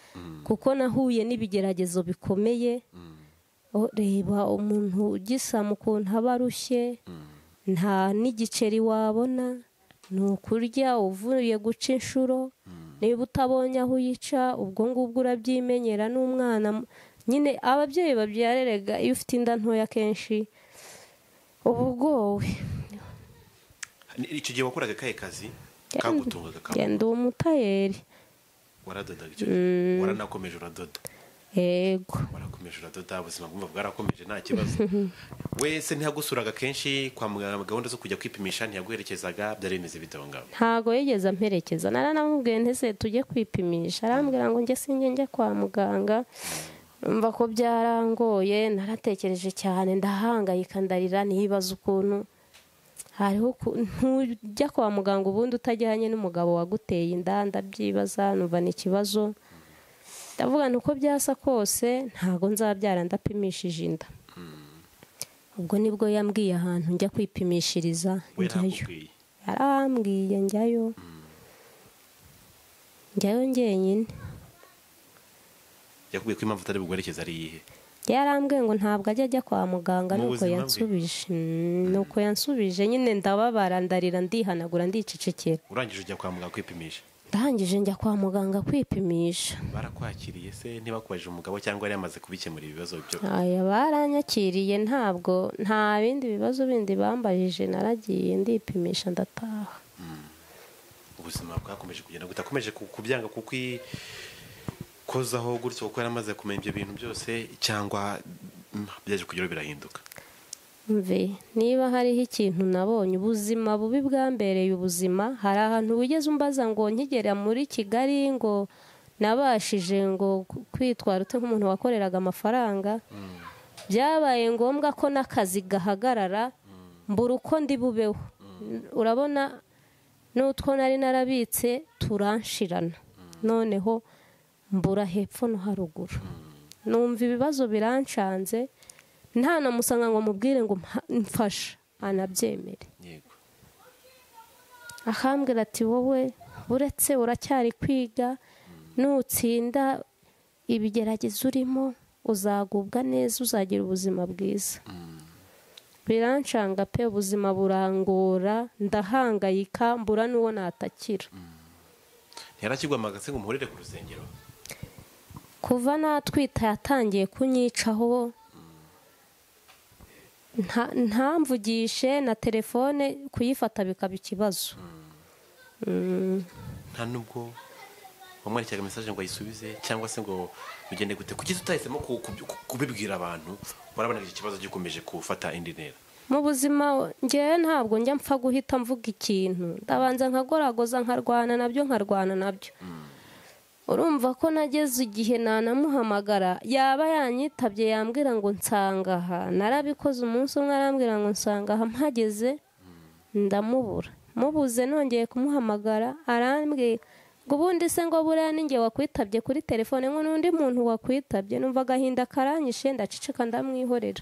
kuko nahuye n'ibigeragezo bikomeye. Reba umuntu ugisama ukuntu aba arushye, nta n'igiceri wabona, ni ukurya uvuye guca inshuro, niba utabonye aho uyica ubwo ngubwo urabyimenyera. N'umwana nyine ababyeyi babyarerega, iyo ufite inda ntoya kenshi uba ugowe. Icyo gihe wakoraga kahe kazi kagutungaga? Ndi umutayeri. Waradodaga icyo gihe? Waranakomeje uradoda? Yego. Warakomeje uradoda, ubuzima bwumva bwarakomeje nta kibazo. Wese ntiyagusuraga kenshi kwa muganga, gahunda zo kujya kwipimisha ntiyaguherekezaga, byari bimeze bite aho ngaho? Ntago yigeze amperekeza. Naranamubwiye ntese tujye kwipimisha, arambwira ngo njye sinjye njya kwa muganga. Numva ko byarangoye, naratekereje cyane, ndahangayika, ndarira, nibaza ukuntu hariho ntujya kwa muganga ubundi utajyanye n'umugabo waguteye inda. Ndabyibaza numva ni ikibazo. Ndavuga uko byasa kose ntago nzabyara ndapimishije inda. Ubwo nibwo yambwiye ahantu njya kwipimishiriza, njyayo. Yarambwiye njyayo. Njyayo njyenyine. Yakubwiye ko impamvu utari buguherekeze ari iyihe? Yarambwiye ngo ntabwo ajya kwa muganga, nuko yansubije. Nuko yansubije nyine ndababara, ndarira, ndihanagura, ndicecekera. Urangije ujya kwa muganga kwipimisha? Ndangije njya kwa muganga kwipimisha. Barakwakiriye se? Ntibakubajije umugabo cyangwa yari yamaze kubikemura ibibazo byo? Aya baranyakiriye, ntabwo nta bindi bibazo bindi bambajije, naragiye ndipimisha ndataha. Ubuzima bwakomeje kugenda gutakomeje kubyanga kukwikozaho gutyo kuko yaramaze kumenya ibyo bintu byose, cyangwa byaje kugira birahinduka? Mve niba hariho ikintu nabonye ubuzima bubi bwambereye ubuzima, hari ahantu wigeze umbaza ngo nkigera muri Kigali ngo nabashije ngo kwitwara ute nk'umuntu wakoreraga amafaranga. Byabaye ngombwa ko n'akazi gahagarara, mbura uko ndi bubeho. Urabona n'utwo nari narabitse turanshirana, noneho mbura hepfo no haruguru. Numva ibibazo birancanze, nta namusanga ngo mubwire ngo mfasha anabyemere. Yego. Akambwira ati wowe uretse uracyari kwiga, nutsinda ibigeragezo urimo uzagubwa neza, uzagira ubuzima bwiza. Birancanga pe, ubuzima burangora, ndahangayika, mbura n'uwo natakira. Ntiyarakigwamaga se ngo muhurire ku rusengero? Kuva natwita yatangiye kunyicaho, ntamvugishe na telefone kuyifata bikaba ikibazo. Nta nubwo wamwandikiraga message ngo ayisubize cyangwa se ngo bigende gute? Kuki tutahisemo kubibwira abantu? Warabona iki kibazo gikomeje gufata indi ntera. Mu buzima ngewe ntabwo njya mpfa guhita mvuga ikintu, ndabanza nkagoragoza, nkarwana nabyo, nkarwana nabyo. Urumva ko nageze igihe nanamuhamagara, yaba yanyitabye yambwira ngo nsanga aha. Narabikoze umunsi umwe arambwira ngo nsanga aha, mpageze ndamubura. Mubuze nongeye kumuhamagara arambwira ngo ubundi se ngo buriya ninjye wakwitabye kuri telefone ngo n'undi muntu wakwitabye. Numva agahinda karanyishe, ndaceceka ndamwihorera.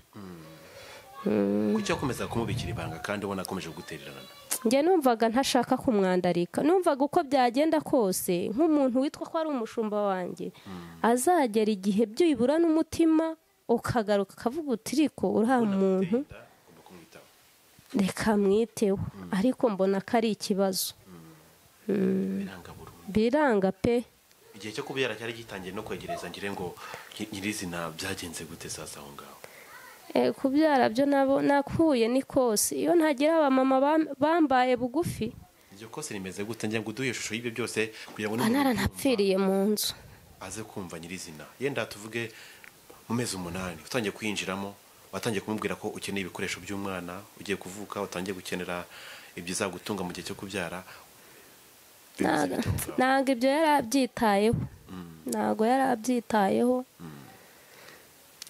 Kuki wakomeza kumubikira ibanga kandi ubona akomeje kugutererana? Njye numvaga ntashaka kumwandarika, numvaga uko byagenda kose nk'umuntu witwa ko ari umushumba wanjye azagera igihe byibura n'umutima ukagaruka akavuga uti ariko uriya muntu reka mwiteho, ariko mbona ko ari ikibazo. Biranga pe. Igihe cyo kubyara cyari gitangiye no kwegereza, ngire ngo nyirizina byagenze gute sasa aho ngaho? Kubyara byo nabo nakuye ni kose, iyo ntagira abamama bambaye bugufi. Iryo kose rimeze gute? Ngira ngo uduhe ishusho y'ibyo byose kugira ngo naranapfiriye mu nzu aze kumva nyirizina. Yenda tuvuge mu mezi 8 utangiye kwinjiramo, watangiye kumubwira ko ukeneye ibikoresho by'umwana ugiye kuvuka, utangiye gukenera ibyizagutunga mu gihe cyo kubyara. Ntabwo ibyo yarabyitayeho, ntabwo yarabyitayeho.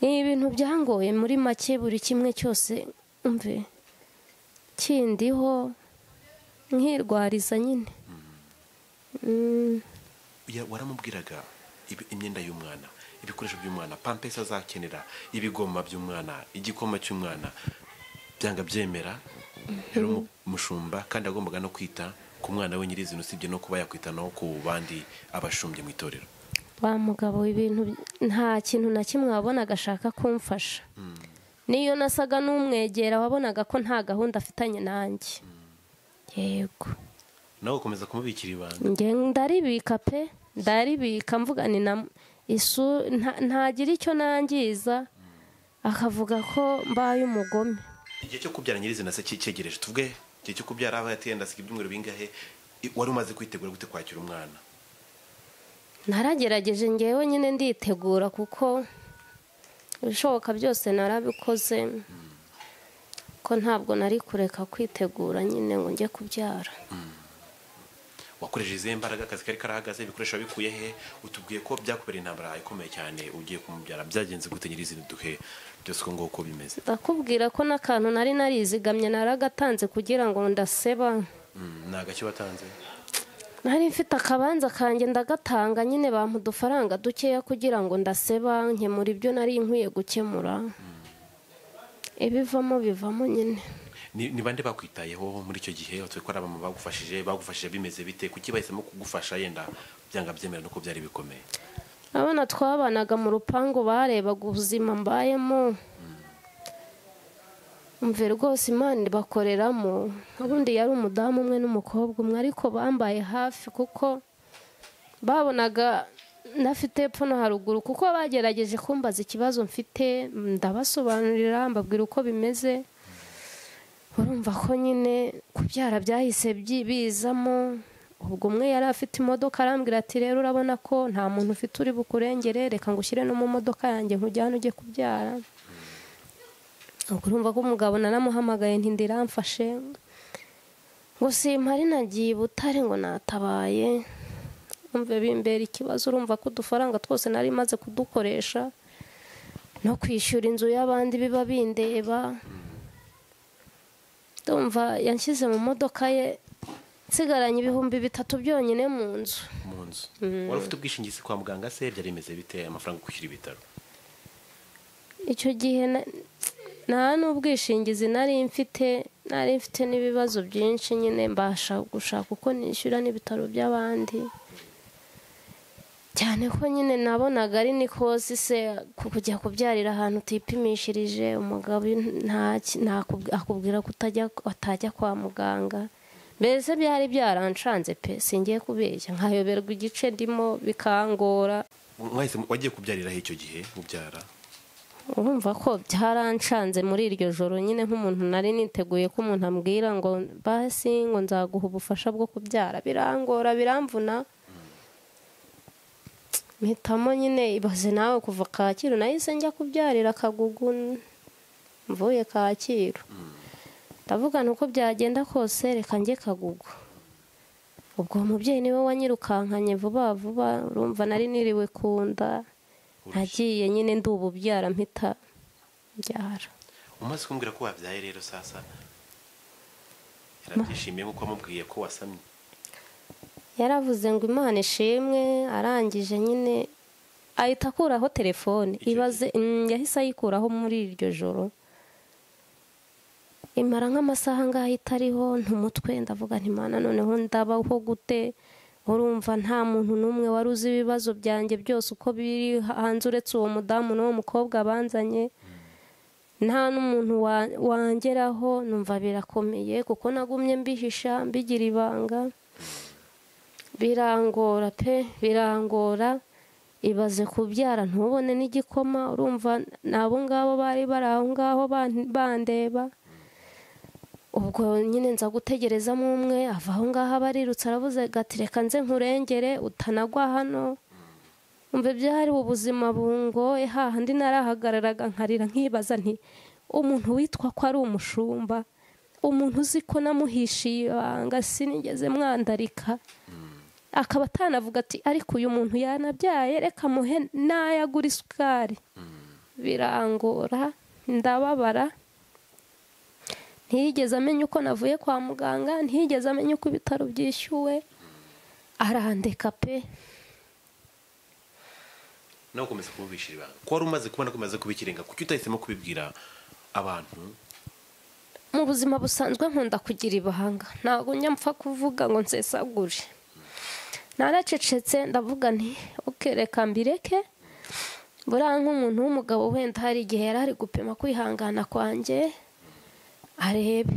Ni ibintu byangoye muri make, buri kimwe cyose umve kindiho nkirwariza nyine. Waramubwiraga imyenda y'umwana, ibikoresho by'umwana, pampesi azakenera, ibigoma by'umwana, igikoma cy'umwana, byanga byemera. Rero umushumba kandi agombaga no kwita ku mwana we nyirizina, usibye no kuba yakwita no ku bandi abashumbye mu itorero. Wa mugabo ibintu nta kintu na kimwe wabonaga ashaka kumfasha. Niyo nasaga n'umwegera wabonaga ko nta gahunda afitanye nanjye. Yego. Nawe ukomeza kumubikira ibanga? Njye ndaribika pe, ndaribika mvuga ni na isu ntagira icyo nangiza, akavuga ko mbaye umugome. Igihe cyo kubyara nyirizina se cyegereje, tuvuge igihe cyo kubyara aho yatenda asiga ibyumweru bingahe, wari umaze kwitegura gute kwakira umwana? Naragerageje ngewe nyine nditegura, kuko ibishoboka byose narabikoze, ko ntabwo nari kureka kwitegura nyine ngo njye kubyara. Wakoresheje izihe mbaraga? Akazi kari karahagaze, ibikoresho wabikuye he? Utubwiye ko byakubereye intambara ikomeye cyane ugiye kumubyara, byagenze gute nyirizina? Duhe byose uko nguko bimeze. Ndakubwira ko n'akantu nari narizigamye naragatanze kugira ngo ndaseba. Ni agaki watanze? Nari mfite akabanza kanjye ndagatanga nyine, bampa udufaranga dukeya kugira ngo ndaseba nkemura ibyo nari nkwiye gukemura. Ibivamo bivamo nyine. Ni bande bakwitayeho muri icyo gihe? Watwe ko ari abamama bagufashije, bagufashije bimeze bite? Kuki bahisemo kugufasha yenda byanga byemera nuko byari bikomeye? Abana twabanaga mu rupangu barebaga ubuzima mbayemo. Umve rwose Imana bakoreramo. Ubundi yari umudamu umwe n'umukobwa umwe, ariko bambaye hafi kuko babonaga nafite epfo no haruguru, kuko bagerageje kumbaza ikibazo mfite ndabasobanurira, mbabwira uko bimeze. Urumva ko nyine kubyara byahise bizamo. Ubwo umwe yari afite imodoka arambwira ati rero urabona ko nta muntu ufite uri bukurengere, reka ngushyire no mu modoka yanjye nkujyane ujye kubyara. Ubwo urumva ko umugabo naramuhamagaye nti ndiramfashe, ngo simpari nagiye Butare ngo natabaye. Umve bimbera ikibazo, urumva ko udufaranga twose nari maze kudukoresha no kwishyura inzu y'abandi biba bindeba. Ndumva yanshyize mu modoka ye, nsigaranye 3000 byonyine mu nzu. Mu nzu. Wari ufite ubwishingizi kwa muganga se byari bimeze bite amafaranga kwishyura ibitaro? Icyo gihe nta n'ubwishingizi nari mfite, nari mfite n'ibibazo byinshi nyine, mbasha gushaka uko nishyura n'ibitaro by'abandi. Cyane ko nyine nabonaga ari nikosi se kujya kubyarira ahantu utipimishirije, umugabo akubwira ko atajya kwa muganga. Mbese byari byaranshanze pe, singiye kubeshya, nkayoberwa igice ndimo bikangora. Mwahise wagiye kubyarira he icyo gihe mubyara? Urumva ko byaranshanze muri iryo joro nyine, nk'umuntu nari niteguye ko umuntu ambwira ngo basi ngo nzaguha ubufasha bwo kubyara, birangora biramvuna. Mpitamo nyine ibaze nawe kuva Kacyiru nahise njya kubyarira Kagugu, mvuye Kacyiru ndavuga nuko byagenda kose reka njye Kagugu. Ubwo umubyeyi niwe wanyirukankanye vuba vuba, urumva nari niriwe kunda, nagiye nyine ndububyara mpita mbyara. Umaze kumbwira ko wabyaye rero sasa, yarabyishimiye nkuko wamubwiye ko wasamye? Yaravuze ngo Imana ishimwe, arangije nyine ahita akuraho telefone. Ibaze yahise ayikuraho muri iryo joro. Imara nk'amasaha ngaho itariho ntumutwe, ndavuga nti Mana noneho ndabaho gute? Urumva nta muntu n'umwe wari uzi ibibazo byanjye byose uko biri hanze uretse uwo mudamu n'uwo mukobwa banzanye, nta n'umuntu wangeraho. Numva birakomeye kuko nagumye mbihisha mbigira ibanga, birangora pe, birangora. Ibaze kubyara ntubone n'igikoma, urumva nabo ngabo bari bari aho ngaho bandeba. Ubwo nyine nza gutegerezamo umwe ava aho ngaho abarirutse aravuze ati reka nze nkurengere utanagwa hano. Umva byari ubuzima bungoye, hahandi narahagararaga nkarira nkibaza nti umuntu witwa ko ari umushumba, umuntu uzi ko namuhishiye ibanga sinigeze mwandarika, akaba atanavuga ati ariko uyu muntu yanabyaye reka muhe nayagura isukari. Birangora, ndababara. Ntiyigeze amenya uko navuye kwa muganga, ntiyigeze amenya uko ibitaro byishyuwe, arandeka pe. Nawe ukomeza kumubishira ibanga ko wari umaze kubona ko umaze kubikirenga, kuki utahisemo kubibwira abantu? Mu buzima busanzwe nkunda kugira ibanga, ntabwo njya mpfa kuvuga ngo nsesagure. Naracecetse ndavuga nti okay reka mbireke. Buriya nk'umuntu w'umugabo wenda hari igihe yari ari gupima kwihangana kwanjye arebe.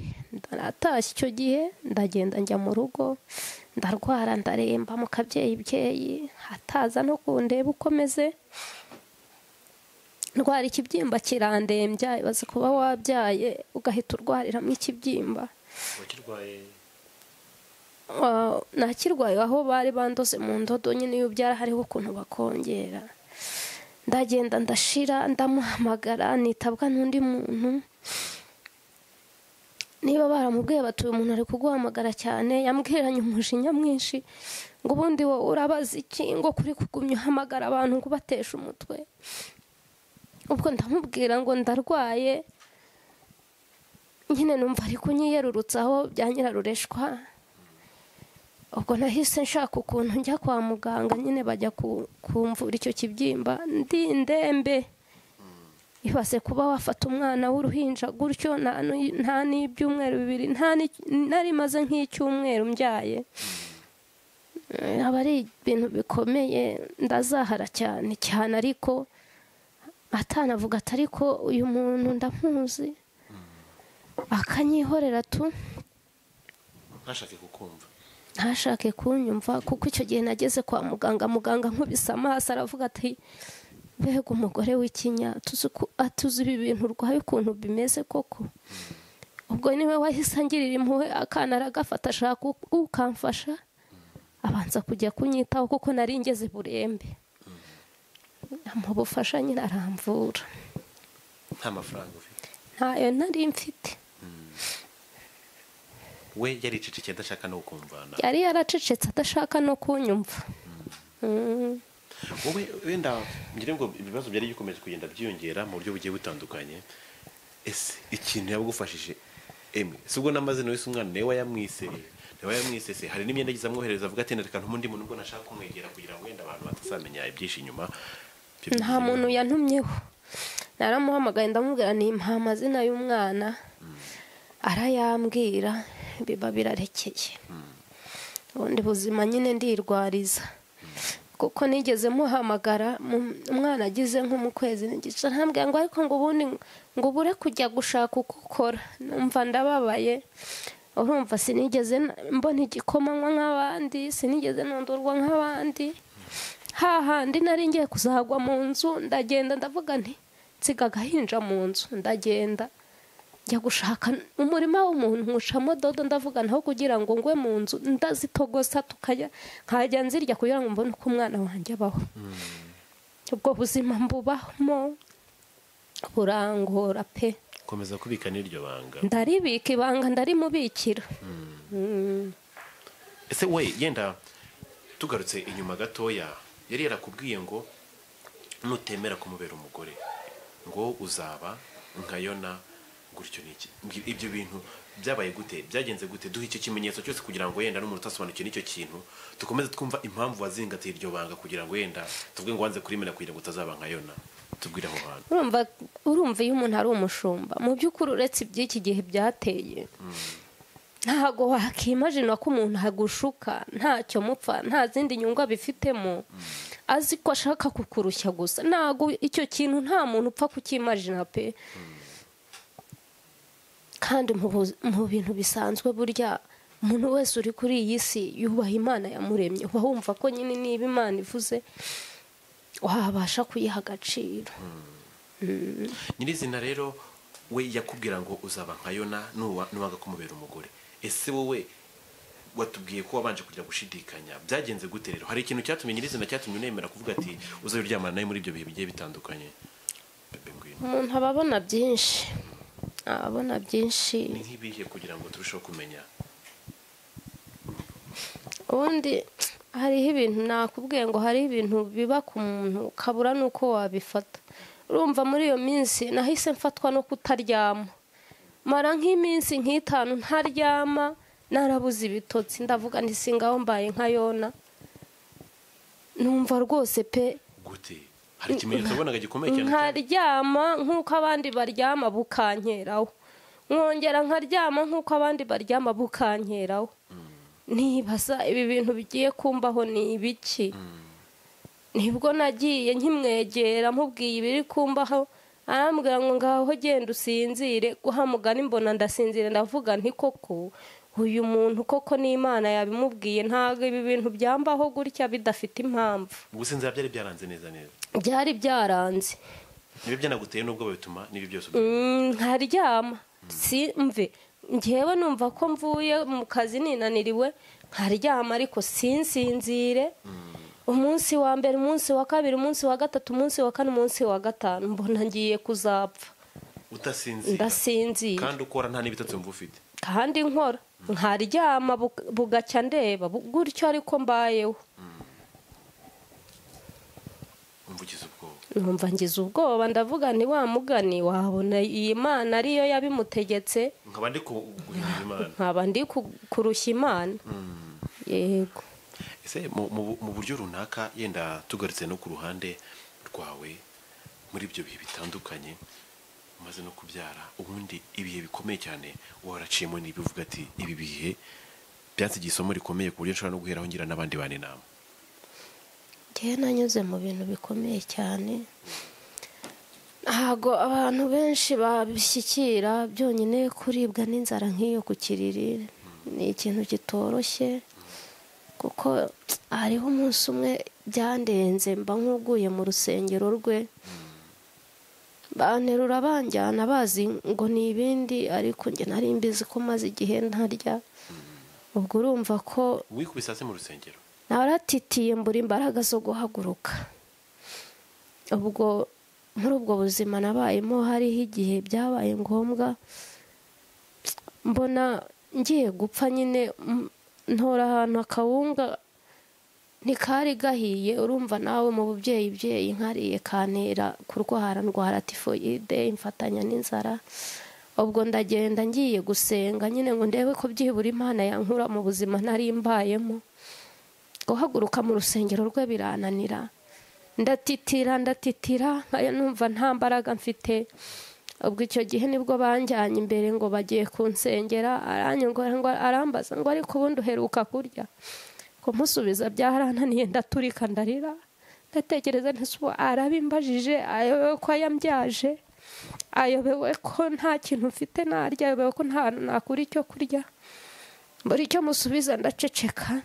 Naratashye icyo gihe ndagenda njya mu rugo, ndarwara ndaremba mu kabyeyi byeyi, ataza no kundeba uko meze. Ndwara ikibyimba kirandembya, ibaze kuba wabyaye ugahita urwariramo ikibyimba. Nakirwaye aho bari bandoze mu ndodo nyine, iyo ubyara hariho ukuntu bakongera. Ndagenda ndashira, ndamuhamagara nitabwa n'undi muntu. Niba baramubwiye bati uyu muntu ari kuguhamagara cyane, yambwiranye umujinya mwinshi ngo ubundi wowe urabaza iki, ngo kuri kugumya uhamagara abantu ngo ubateshe umutwe. Ubwo ndamubwira ngo ndarwaye nyine, numva ari kunyiyerurutsaho bya nyirarureshwa. Ubwo nahise nshaka ukuntu njya kwa muganga nyine bajya kumvura icyo kibyimba, ndi ndembe. Ibaze kuba wafata umwana w'uruhinja gutyo, nta n'ibyumweru bibiri, nari maze nk'icyumweru mbyaye. Aba ari ibintu bikomeye, ndazahara cyane cyane, ariko atanavuga ati ariko uyu muntu ndamuzi, akanyihorera tu, ntashake kukumva, ntashake kunyumva. Kuko icyo gihe nageze kwa muganga, muganga nkubise amaso aravuga ati mbega umugore w'ikinya, atuzi ibi bintu urwaye ukuntu bimeze koko. Ubwo niwe wahise angirira impuhwe, akana aragafata ashaka ukamfasha, abanza kujya kunyitaho kuko nari ngeze burembe. Amuha ubufasha nyine aramvura. Nta mafaranga ufite? Ntayo nari mfite. We yaricecekeye adashaka no kumvana? Yari yaracecetse adashaka no kunyumva. Wowe wenda ngira ngo ibibazo byari bikomeje kugenda byiyongera mu buryo bugiye butandukanye, ese ikintu yabugufashije emwe si ubwo n'amazina wese umwana niwe wayamwise, niwe wayamwisese, hari n'imyenda yagize amwohereza avuga ati reka ntundi muntu ubwo nashaka kumwegera kugira ngo wenda abantu batazamenya ibyinshi inyuma? Nta muntu yantumyeho, naramuhamagaye ndamubwira nti mpa amazina y'umwana, arayambwira biba birarekeye. Ubundi buzima nyine ndirwariza, kuko nigeze muhamagara umwana agize nko mu kwezi n'igice, ntambwira ngo ariko ngo ubundi ngo ubure kujya gushaka uko ukora. Numva ndababaye, urumva sinigeze mbona igikoma nk'abandi, sinigeze nondorwa nk'abandi. Hahandi nari ngiye kuzagwa mu nzu, ndagenda ndavuga nti nsiga agahinja mu nzu, ndagenda njya gushaka umurima w'umuntu nkucamo dodo, ndavuga ntaho kugira ngo ngwe mu nzu ndazitogosa tukajya nkajya nzirya kugira ngo mbone uko umwana wanjye abaho. Ubwo buzima mbubamo burangora pe. Komeza kubika n'iryo banga? Ndaribika ibanga, ndarimubikira. Ese we yenda tugarutse inyuma gatoya, yari yarakubwiye ngo nutemera kumubera umugore ngo uzaba nka Yona gutyo niki? Ibyo bintu byabaye gute, byagenze gute? Duhe icyo kimenyetso cyose kugira ngo yenda n'umuntu utasobanukiwe n'icyo kintu dukomeze twumva impamvu wazingatiye iryo banga, kugira ngo yenda tuvuge ngo wanze kurimena kugira ngo utazaba nka Yona. Tubwire aho hantu. Urumva iyo umuntu ari umushumba mu by'ukuri, uretse iby'iki gihe byateye, ntago wakimajina ko umuntu agushuka ntacyo mupfa, nta zindi nyungu abifitemo, azi ko ashaka kukurushya gusa. Ntago icyo kintu nta muntu upfa kukimajina pe. Kandi mu bintu bisanzwe burya umuntu wese uri kuri iyi si yubaha Imana yamuremye, uba wumva ko nyine niba Imana ivuze wabasha kuyiha agaciro. Nyirizina rero we yakubwira ngo uzaba nka Yona nuwanga kumubera umugore. Ese wowe watubwiye ko wabanje kugira gushidikanya, byagenze gute rero? Hari ikintu cyatumye nyirizina cyatumye unemera kuvuga ati uzajya uryamana nawe muri ibyo bihe bigiye bitandukanye? Bebe ngwino. Umuntu aba abona byinshi, abona byinshi. Ni nk'ibihe kugira ngo turusheho kumenya? Ubundi hariho ibintu nakubwiye ngo hariho ibintu biba ku muntu ukabura n'uko wabifata. Urumva muri iyo minsi nahise mfatwa no kutaryama, mara nk'iminsi nk'itanu ntaryama, narabuze ibitotsi, ndavuga nti singaho mbaye nka Yona. Numva rwose pe. Gute? Hari ikimenyetso wabonaga gikomeye cyane? Nkaryama nk'uko abandi baryama bukankeraho, nkongera nkaryama nk'uko abandi baryama bukankeraho. Nibaza ibi bintu bigiye kumbaho ni ibiki? Nibwo nagiye nkimwegera mubwiye ibiri kumbaho, arambwira ngo ngaho genda usinzire. Guha mugani mbona ndasinzire, ndavuga nti koko uyu muntu koko n'Imana yabimubwiye, ntabwo ibi bintu byambaho gutya bidafite impamvu. Gusinzira byari byaranze neza neza? Byari byaranze. Niba byanaguteye n'ubwo bituma nibi byose nkaryama simve, njyewe numva ko mvuye mu kazi ninaniriwe nkaryama, ariko sinsinzire. Umunsi wa mbere, umunsi wa kabiri, umunsi wa gatatu, umunsi wa kane, umunsi wa gatanu, mbona ngiye kuzapfa. Utasinzira? Ndasinzira. Kandi ukora nta n'ibitotsi wumva ufite? Kandi nkora nkaryama bugacya ndeba gutyo, ariko mbayeho. Umva ugize ubwoba? Numva ngize ubwoba, ndavuga nti wa mugani wabona iyi Mana ariyo yabimutegetse, nkaba ndi guhinyura Imana, nkaba ndi kurushya Imana. Yego. Ese mu buryo runaka, yenda tugarutse no ku ruhande rwawe muri ibyo bihe bitandukanye umaze no kubyara, ubundi ibihe bikomeye cyane waraciyemo n'ibivuga ati ibi bihe byansigiye isomo rikomeye ku buryo nshobora no guheraho ngira n'abandi bantu inama? Njyewe nanyuze mu bintu bikomeye cyane, ntabwo abantu benshi babishyikira. Byonyine kuribwa n'inzara nk'iyo ku kiriri ni ikintu kitoroshye, kuko hariho umunsi umwe byandenze mba nk'uguye mu rusengero rwe, banterura banjyana bazi ngo ni ibindi, ariko njye nari mbizi ko maze igihe ntarya. Ubwo urumva ko wikubise hasi mu rusengero, naratitiye mbura imbaraga zo guhaguruka. Ubwo muri ubwo buzima nabayemo, hariho igihe byabaye ngombwa mbona ngiye gupfa nyine, ntora ahantu akawunga ntikari gahiye. Urumva nawe mu bubyeyi byeyi nkariye kantera kurwara, ndwara tifoyide imfatanya n'inzara. Ubwo ndagenda ngiye gusenga nyine ngo ndebe ko byibura Imana yankura mu buzima nari mbayemo. Guhaguruka mu rusengero rwe birananira, ndatitira ndatitira, nkaya numva nta mbaraga mfite. Ubwo icyo gihe nibwo banjyanye imbere ngo bagiye kunsengera, aranyongora ngo arambaza ngo ariko ubundi uheruka kurya? Kumusubiza byarananiye, ndaturika ndarira, ndatekereza nti ubu arabimbajije, ayobewe ko yambyaje, ayobewe ko nta kintu mfite narya, ayobewe ko nta hantu nakura icyo kurya. Mbura icyo musubiza ndaceceka.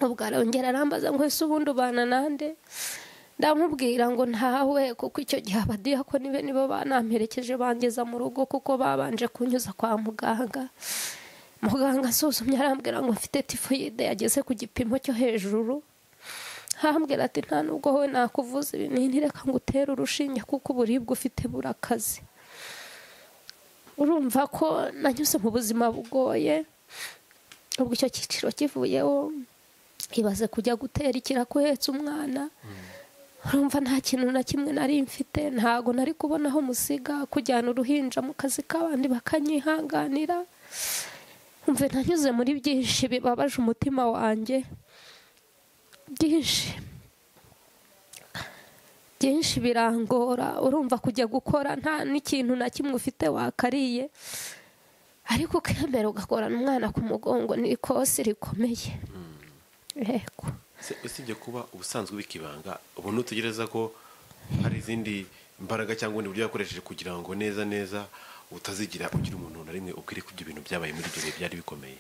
Ubwo arongera arambaza ngo ese ubundi ubana nande? Ndamubwira ngo ntawe, kuko icyo gihe abadiyakoni be nibo banamperekeje bangeza mu rugo, kuko babanje kunyuza kwa muganga. Muganga asuzumye arambwira ngo mfite tifoyide yageze ku gipimo cyo hejuru. Arambwira ati nta nubwo wowe nakuvuza ibinini, reka ngutere urushinge kuko uburibwe ufite burakaze. Urumva ko nanyuze mu buzima bugoye. Ubwo icyo cyiciro kivuyeho, ibaze kujya gutera ikiraka uhetse umwana. Urumva nta kintu na kimwe nari mfite, ntago nari kubona aho musiga, kujyana uruhinja mu kazi k'abandi bakanyihanganira. Umve nanyuze muri byinshi bibabaje umutima wanjye, byinshi Byinshi birangora, urumva kujya gukora nta n'ikintu na kimwe ufite wakariye, ariko ukemera ugakorana umwana ku mugongo, ni ikosi rikomeye. Yego. Usibye kuba ubusanzwe ubika ibanga, ubu ntutegereza ko hari izindi imbaraga cyangwa ubundi buryo yakoresheje kugira ngo neza neza utazigira ugira umuntu na rimwe ubwire ko ibyo bintu byabaye muri ibyo bihe byari bikomeye?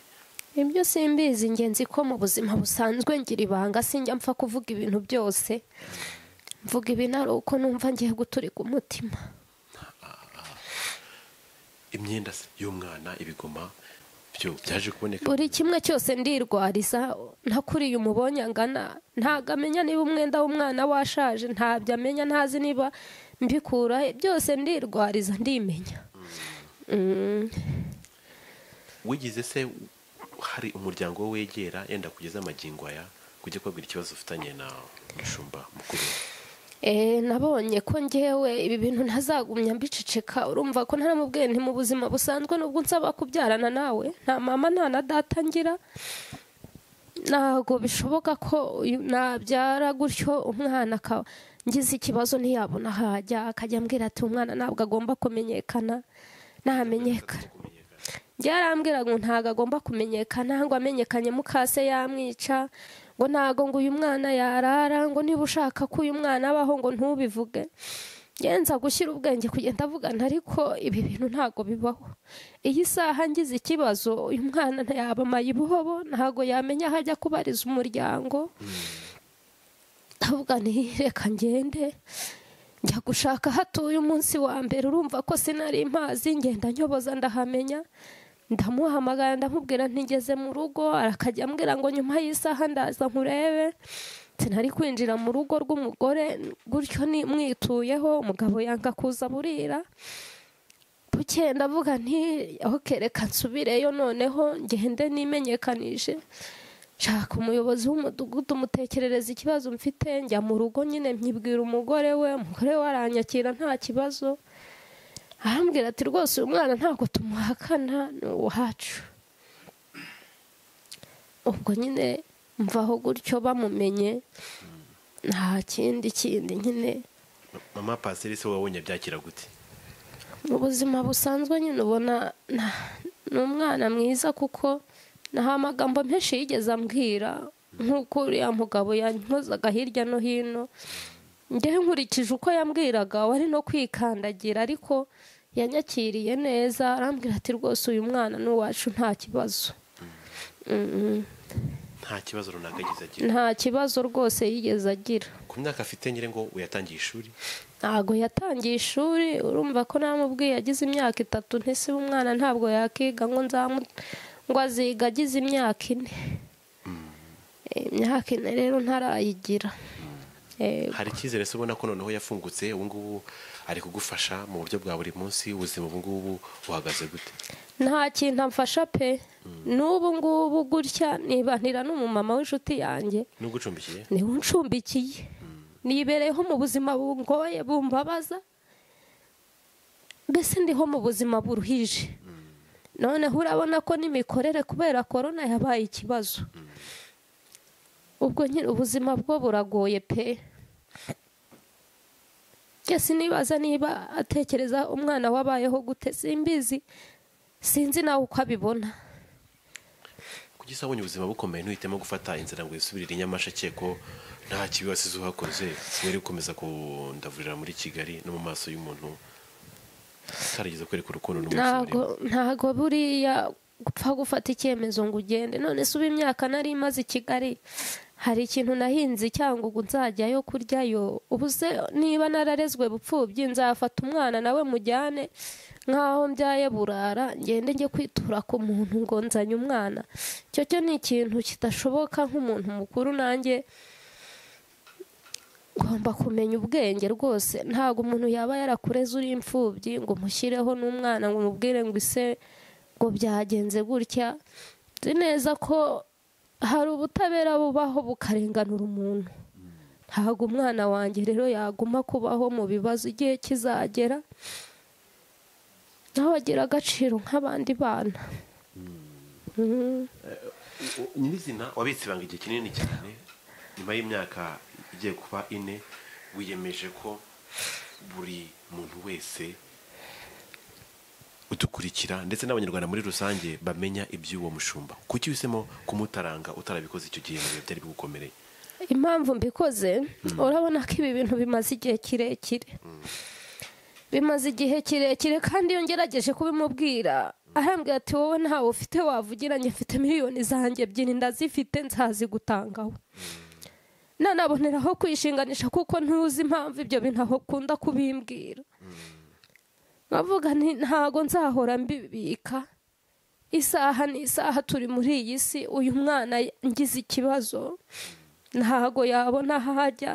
Ibyo simbizi, ingenzi ko mu buzima busanzwe ngira ibanga, sinjya mpfa kuvuga ibintu byose, mvuga ibintu ari uko numva ngiye guturika umutima. Imyenda y'umwana, ibigoma byo byaje kuboneka? Buri kimwe cyose ndirwariza, ntakuriye umubonye angana, ntago amenya niba umwenda w'umwana washaje, ntabyo amenya, ntazi niba mbikura, byose ndirwariza, ndimenya. Wigize se hari umuryango wegera yenda kugeza amagingo aya kujya kubabwira ikibazo ufitanye na mushumba mukuru? Nabonye ko ngewe ibi bintu ntazagumya mbiceceka, urumva ko ntaramubwiye nti mu buzima busanzwe nubwo nsaba kubyarana nawe, nta mama nta na data ngira, ntabwo bishoboka ko nabyara gutyo umwana ngize ikibazo ntiyabona aho ajya, akajya ambwira ati umwana ntabwo agomba kumenyekana, namenyekana. Yarambwira ngo ntabwo agomba kumenyekana, ngo amenyekanye mukase yamwica, ngo ntago ngo uyu mwana yarara, ngo niba ushaka ko uyu mwana abaho ngo ntubivuge. Ngenza gushyira ubwenge kugenda avugana, ariko ibi bintu ntago bibaho. Iyi saha ngize ikibazo uyu mwana ntayaba mayibobo, ntago yamenya aho ajya kubariza umuryango. Ndavuga nti reka ngende njya gushaka hatuye umunsi wa mbere, urumva ko sinari mpazi, ngenda nyoboza ndahamenya. Ndamuhamagara ndamubwira ntigeze mu rugo, arakajya ambwira ngo nyuma y'isaha ndaza nkurebe. Sinari kwinjira mu rugo rw'umugore gutyo mwituyeho, umugabo yanga kuza burira. Bukeye ndavuga nti okay, reka nsubireyo noneho ngende nimenyekanishe. Nshaka umuyobozi w'umudugudu mutekerereza ikibazo mfite, njya mu rugo nyine nkibwira umugore we, umugore we aranyakira nta kibazo. Arambwira ati rwose uyu mwana ntabwo tumuhakana, ni uwacu. Ubwo nyine mvaho gutyo bamumenye, nta kindi kindi nyine. Mama Pasiteri se wabonye byakira gute? Mu buzima busanzwe nyine ubona ni umwana mwiza, kuko nta magambo menshi yigeze ambwira nk'uko uriya mugabo yankozaga hirya no hino. Njyewe nkurikije uko yambwiraga wari no kwikandagira, ariko yanyakiriye neza, arambwira ati rwose uyu mwana ni uwacu nta kibazo. Nta kibazo runaka yigeze agira? Nta kibazo rwose yigeze agira. Ku myaka afite ngire ngo uyatangiye ishuri? Ntago yatangiye ishuri, urumva ko namubwiye agize imyaka 3, ntese umwana ntabwo yakiga ngo ngo aziga agize imyaka 4. Imyaka 4 rero ntarayigira. Hari icyizere se ubona ko noneho yafungutse ubu ngubu ari kugufasha mu buryo bwa buri munsi, ubuzima ubu ngubu buhagaze gute? Nta kintu amfasha pe. N'ubu ngubu gutya nibanira n'umumama w'inshuti yanjye. N'ugucumbikiye? Niwe uncumbikiye. Nibereyeho mu buzima bungoye bumbabaza, mbese ndiho mu buzima buruhije. Noneho urabona ko n'imikorere kubera korona yabaye ikibazo. Ubwo nyine ubuzima bwo buragoye pe. Sinibaza niba atekereza umwana wabayeho gute, simbizi, sinzi nawe uko abibona. Kuki se abonye ubuzima bukomeye ntuhitemo gufata inzira ngo wisubirire i Nyamasheke ko nta kibi wasize uhakoze, wari gukomeza kundavurira muri Kigali no mu maso y'umuntu utarigeze kwereka urukundo n'umunsi? Ntago buriya gupfa gufata icyemezo ngo ugende. None se ubu imyaka nari imaze i Kigali hari ikintu nahinze cyangwa ngo nzajyayo kuryayo? Ubu se niba nararezwe bupfubyi nzafata umwana nawe mujyane nkaho mbyaye burara, ngende njye kwitura ku muntu ngo nzanye umwana? Icyo cyo ni ikintu kidashoboka. Nk'umuntu mukuru nanjye ngomba kumenya ubwenge rwose. Ntabwo umuntu yaba yarakureze uri imfubyi ngo umushyireho n'umwana ngo umubwire ngo ise ngo byagenze gutya. Nzi neza ko hari ubutabera bubaho bukarenganura umuntu. Ntabwo umwana wanjye rero yaguma kubaho mu bibazo, igihe kizagera nawe agira agaciro nk'abandi bana. Nyirizina wabitse ibanga igihe kinini cyane, nyuma y'imyaka igiye kuba 4 Wiyemeje ko buri muntu wese udukurikira ndetse n'Abanyarwanda muri rusange bamenya iby'uwo mushumba. Kuki uhisemo kumutaranga utarabikoze icyo gihe mu bihe byari bigukomereye? Impamvu mbikoze, urabona ko ibi bintu bimaze igihe kirekire, bimaze igihe kirekire, kandi iyo ngerageje kubimubwira arambwira ati wowe ntawe ufite wavugira, njye mfite miliyoni zanjye 2 ndazifite nzazigutangaho. Nanaboneraho kwishinganisha kuko ntuzi impamvu ibyo bintu aho akunda kubimbwira. Nkavuga nti ntago nzahora mbibika, isaha n'isaha turi muri iyi si, uyu mwana ngize ikibazo ntago yabona aho ajya,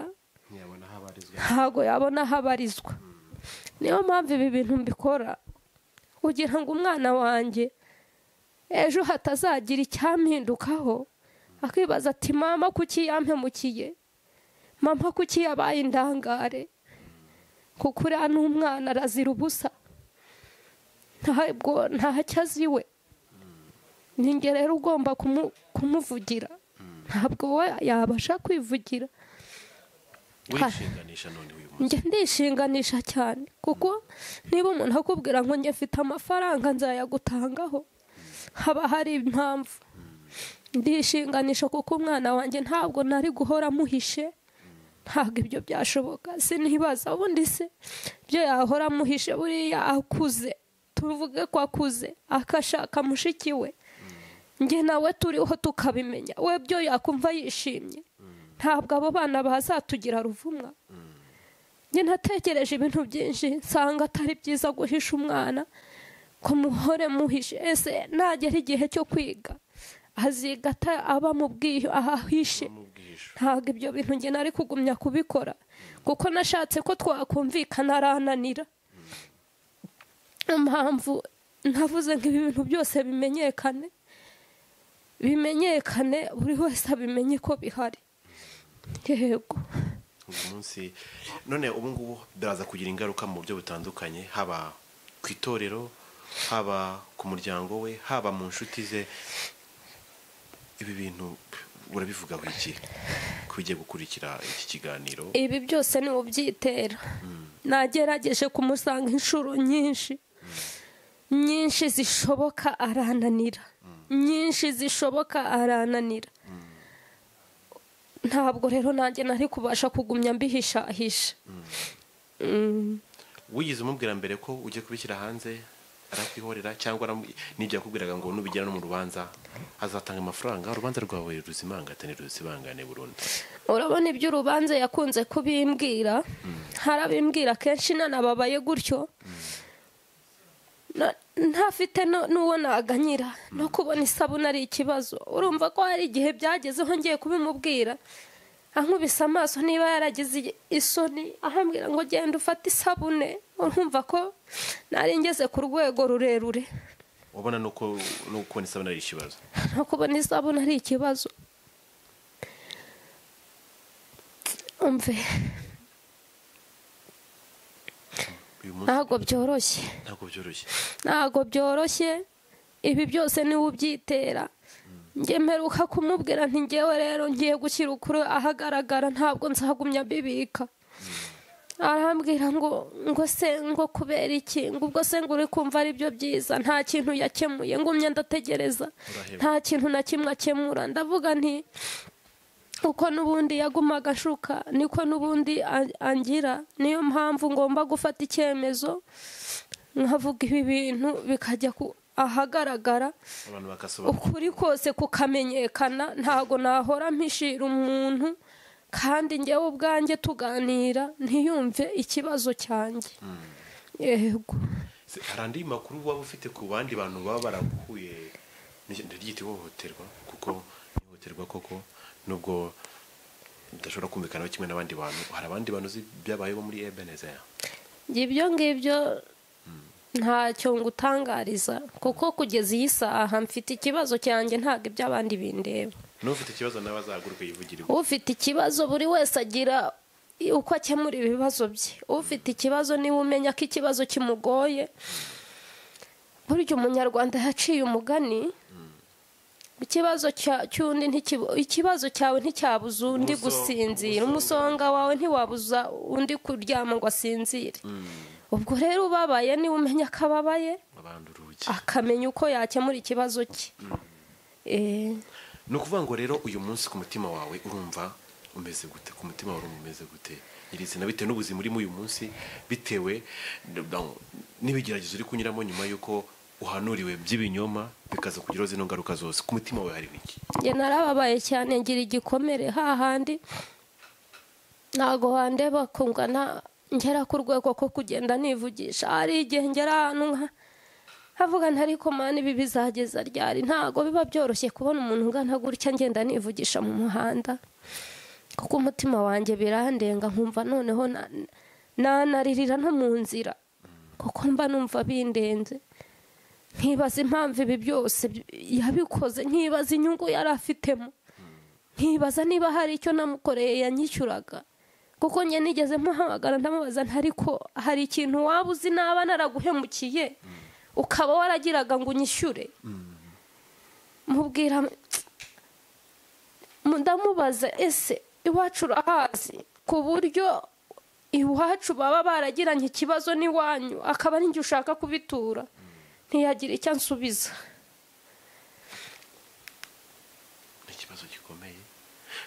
ntago yabona aho abarizwa. Niyo mpamvu ibi bintu mbikora kugira ngo umwana wanjye ejo hatazagira icyampindukaho, akibaza ati mama kuki yampemukiye, mama kuki yabaye indangare, kuko uriya n'umwana arazira ubusa, ntabwo ntacyo aziwe. Ninjye rero ugomba kumuvugira, ntabwo we yabasha kwivugira. Wishinganisha none uyu munsi? Njye ndishinganisha cyane, kuko niba umuntu akubwira ngo njye mfite amafaranga nzayagutangaho, haba hari impamvu. Ndishinganisha kuko umwana wanjye ntabwo nari guhora muhishe, ntabwo ibyo byashoboka. Sinibaza ubundi se byo yahora muhishe, buriya akuze, tuvuge ko akuze akashaka mushiki we, njye nawe turiho tukabimenya, we byo yakumva yishimye, ntabwo abo bana bazatugira ruvumwa. Njye natekereje ibintu byinshi nsanga atari byiza guhisha umwana ko muhore muhishe. Ese nagera igihe cyo kwiga aziga aba mu bwiyo ahahishe? Ntabwo ibyo bintu njye nari kugumya kubikora, kuko nashatse ko twakumvikana arananira. Impamvu navuze ngo ibi bintu byose bimenyekane, bimenyekane, buri wese abimenye ko bihari. Yego. Uyu munsi none ubu ngubu biraza kugira ingaruka mu buryo butandukanye, haba ku itorero, haba ku muryango we, haba mu nshuti ze. Ibi bintu urabivuga iki kugiye gukurikira iki kiganiro? Ibi byose ni ubyitera. Nagerageje kumusanga inshuro nyinshi nyinshi zishoboka arananira, nyinshi zishoboka arananira. Ntabwo rero nanjye nari kubasha kugumya mbihishahisha. Wigeze umubwira mbere ko ugiye kubishyira hanze arakwihorera, cyangwa n'ibyo yakubwiraga ngo nubigera no mu rubanza azatanga amafaranga, urubanza rwawe ruzimangatane ruzibangane burundu? Urabona ibyo urubanza yakunze kubimbwira, harabimbwira kenshi nanababaye gutyo, ntafite n'uwo naganyira, no kubona isabune ari ikibazo. Urumva ko hari igihe byagezeho ngiye kubimubwira, ankubise amaso niba yaragize isoni, ahambwira ngo genda ufate isabune. Urumva ko nari ngeze ku rwego rurerure. Ubona nuko no kubona isabune ari ikibazo? No kubona isabune ari ikibazo. Umve, ntabwo byoroshye, ntabwo byoroshye, ntabwo byoroshye. Ibi byose niwe ubyitera. Njye mperuka kumubwira nti ngewe rero ngiye gushyira ukuri ahagaragara, ntabwo nzagumya mbibika. Arambwira ngo se ngo kubera iki, ngo ubwo se ngo uri kumva ari byo byiza, nta kintu yakemuye, ngumye ndategereza, nta kintu na kimwe akemura. Ndavuga nti uko n'ubundi yagumaga ashuka niko n'ubundi angira, niyo mpamvu ngomba gufata icyemezo nkavuga ibi bintu bikajya ahagaragara, ukuri kose kukamenyekana. Ntago nahora mpishira umuntu, kandi njyewe ubwanjye tuganira ntiyumve ikibazo cyanjye. Yego. Hari andi makuru waba ufite ku bandi bantu baba baraguhuye n'iryita ihohoterwa? Kuko ihohoterwa koko nubwo bidashobora kumvikana kimwe n'abandi bantu, hari abandi bantu uzi byabayeho muri Ebenezer? Ibyo ngibyo ntacyo ngutangariza, kuko kugeza iyi saha mfite ikibazo cyanjye, ntabwo iby'abandi bindeba. N'ufite ikibazo nawe azahaguruka yivugire. Ufite ikibazo buri wese agira uko akemura ibibazo bye. Ufite ikibazo niwe umenya ko ikibazo kimugoye. Burya Umunyarwanda yaciye umugani Ikibazo cy'undi ikibazo cyawe nticyabuza undi gusinzira, umusonga wawe ntiwabuza undi kuryama ngo asinzire. Ubwo rero ubabaye niwe umenya ko ababaye, akamenya uko yakemura ikibazo cye. Ni ukuvuga ngo rero uyu munsi ku mutima wawe urumva umeze gute? Ku mutima wawe umeze gute nyirizina, bitewe n'ubuzima urimo uyu munsi, bitewe n'ibigeragezo uri kunyuramo nyuma y'uko uhanuriwe by'ibinyoma bikaza kugiraho zino ngaruka zose, ku mutima wawe hari iki? Njye narababaye cyane, ngira igikomere hahandi ntago wandeba kungana ngera ku rwego ko kugenda nivugisha. Hari igihe ngera ahantu nkavuga nti ariko mani ibi bizageza ryari? Ntago biba byoroshye kubona umuntu ungana gutya ngenda nivugisha mu muhanda, kuko umutima wanjye birandenga, nkumva noneho nanaririra no mu nzira, kuko mba numva bindenze. Nkibaza impamvu ibi byose yabikoze, nkibaza inyungu yari afitemo, nkibaza niba hari icyo namukoreye yanyishyuraga. Kuko njye nigeze muhamagara ndamubaza nti ariko hari ikintu waba uzi naba naraguhemukiye ukaba waragiraga ngo unyishyure? Mubwira, ndamubaza ese iwacu urahazi ku buryo iwacu baba baragiranye ikibazo n'iwanyu akaba ari njye ushaka kubitura? Ntiyagira icyo ansubiza. Ikibazo gikomeye.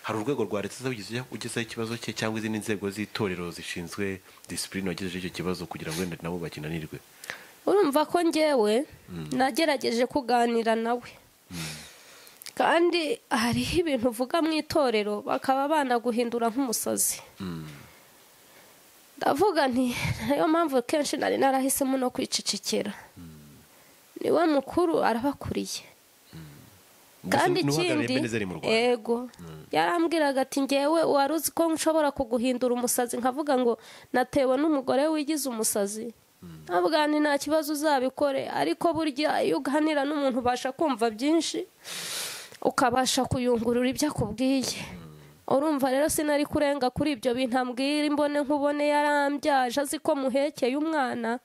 Hari urwego rwa leta ugezaho ikibazo cye cyangwa izindi nzego z'itorero zishinzwe disipurine wagejeje icyo kibazo kugira ngo wenda nabo bakinanirwe? Urumva ko njyewe nagerageje kuganira nawe, kandi hariho ibintu uvuga mu itorero bakaba banaguhindura nk'umusazi. Ndavuga nti niyo mpamvu kenshi nari narahisemo no kwicecekera. Niwe mukuru arabakuriye. Kandi ikindi ego yarambwiraga ati ngewe wari uzi ko nshobora kuguhindura umusazi nkavuga ngo natewe n'umugore wigize umusazi? Ntabwo ni nta kibazo uzabikore, ariko burya iyo uganira n'umuntu ubasha kumva byinshi, ukabasha kuyungurura ibyo akubwiye. Urumva rero sinari kurenga kuri ibyo bintu ambwira imbone nkubone yarambyaje azi ko muhekeye umwana,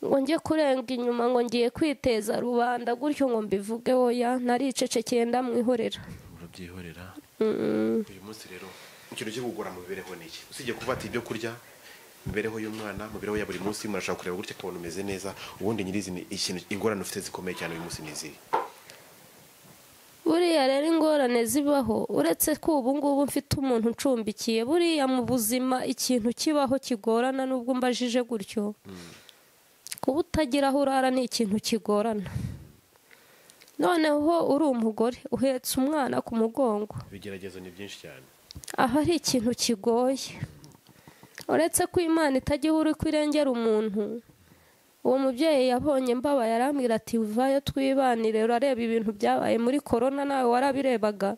ngo njye kurenga inyuma ngo ngiye kwiteza rubanda gutyo ngo mbivuge. Oya, naricecekeye ndamwihorera. Urabyihorera. Uyu munsi rero ikintu cyo kugura mu mibereho ni iki? Usibye kuba ati ibyo kurya, imibereho y'umwana, mu mibereho ya buri munsi murashaka kureba gutya akabona umeze neza, ubundi nyirizina ikintu ingorane ufite zikomeye cyane uyu munsi ni izihe? Buriya rero ingorane zibaho, uretse ko ubu ngubu mfite umuntu uncumbikiye, buriya mu buzima ikintu kibaho kigorana nubwo mbajije gutyo. Kuba utagira aho urara ni ikintu kigorana. Noneho uri umugore uhetse umwana ku mugongo, ibigeragezo ni byinshi cyane, aho ari ikintu kigoye. Uretse ko Imana itajya ihura uko irengera umuntu. Uwo mubyeyi yabonye mbabaye arambwira ati vayo twibanire, urareba ibintu byabaye muri korona nawe warabirebaga.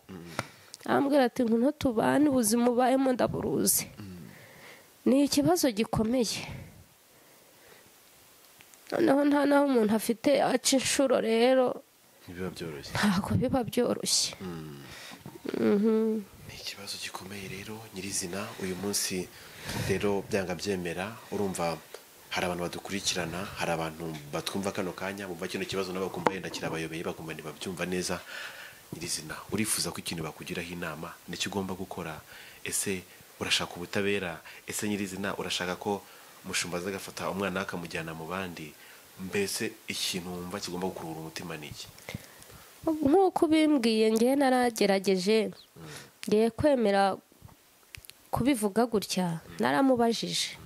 Arambwira ati ngwino tubane ubuzima ubayemo ndaburuzi. Ni ikibazo gikomeye. Noneho nta naho umuntu afite aca inshuro rero ntibiba byoroshye, ntabwo biba byoroshye. Ni ikibazo gikomeye rero nyirizina uyu munsi rero byanga byemera. Urumva hari abantu badukurikirana, hari abantu batwumva kano kanya bumva kino kibazo nabo bakumva yenda kirabayobeye, bakumva ntibabyumva neza. Nyirizina urifuza ko ikintu bakugiraho inama nicyo ugomba gukora? Ese urashaka ubutabera? Ese nyirizina urashaka ko umushumba aza agafata umwana akamujyana mu bandi? Mbese ikintu wumva kigomba gukurura umutima ni iki? Nk'uko ubimbwiye ngewe naragerageje, ngiye kwemera kubivuga gutya, naramubajije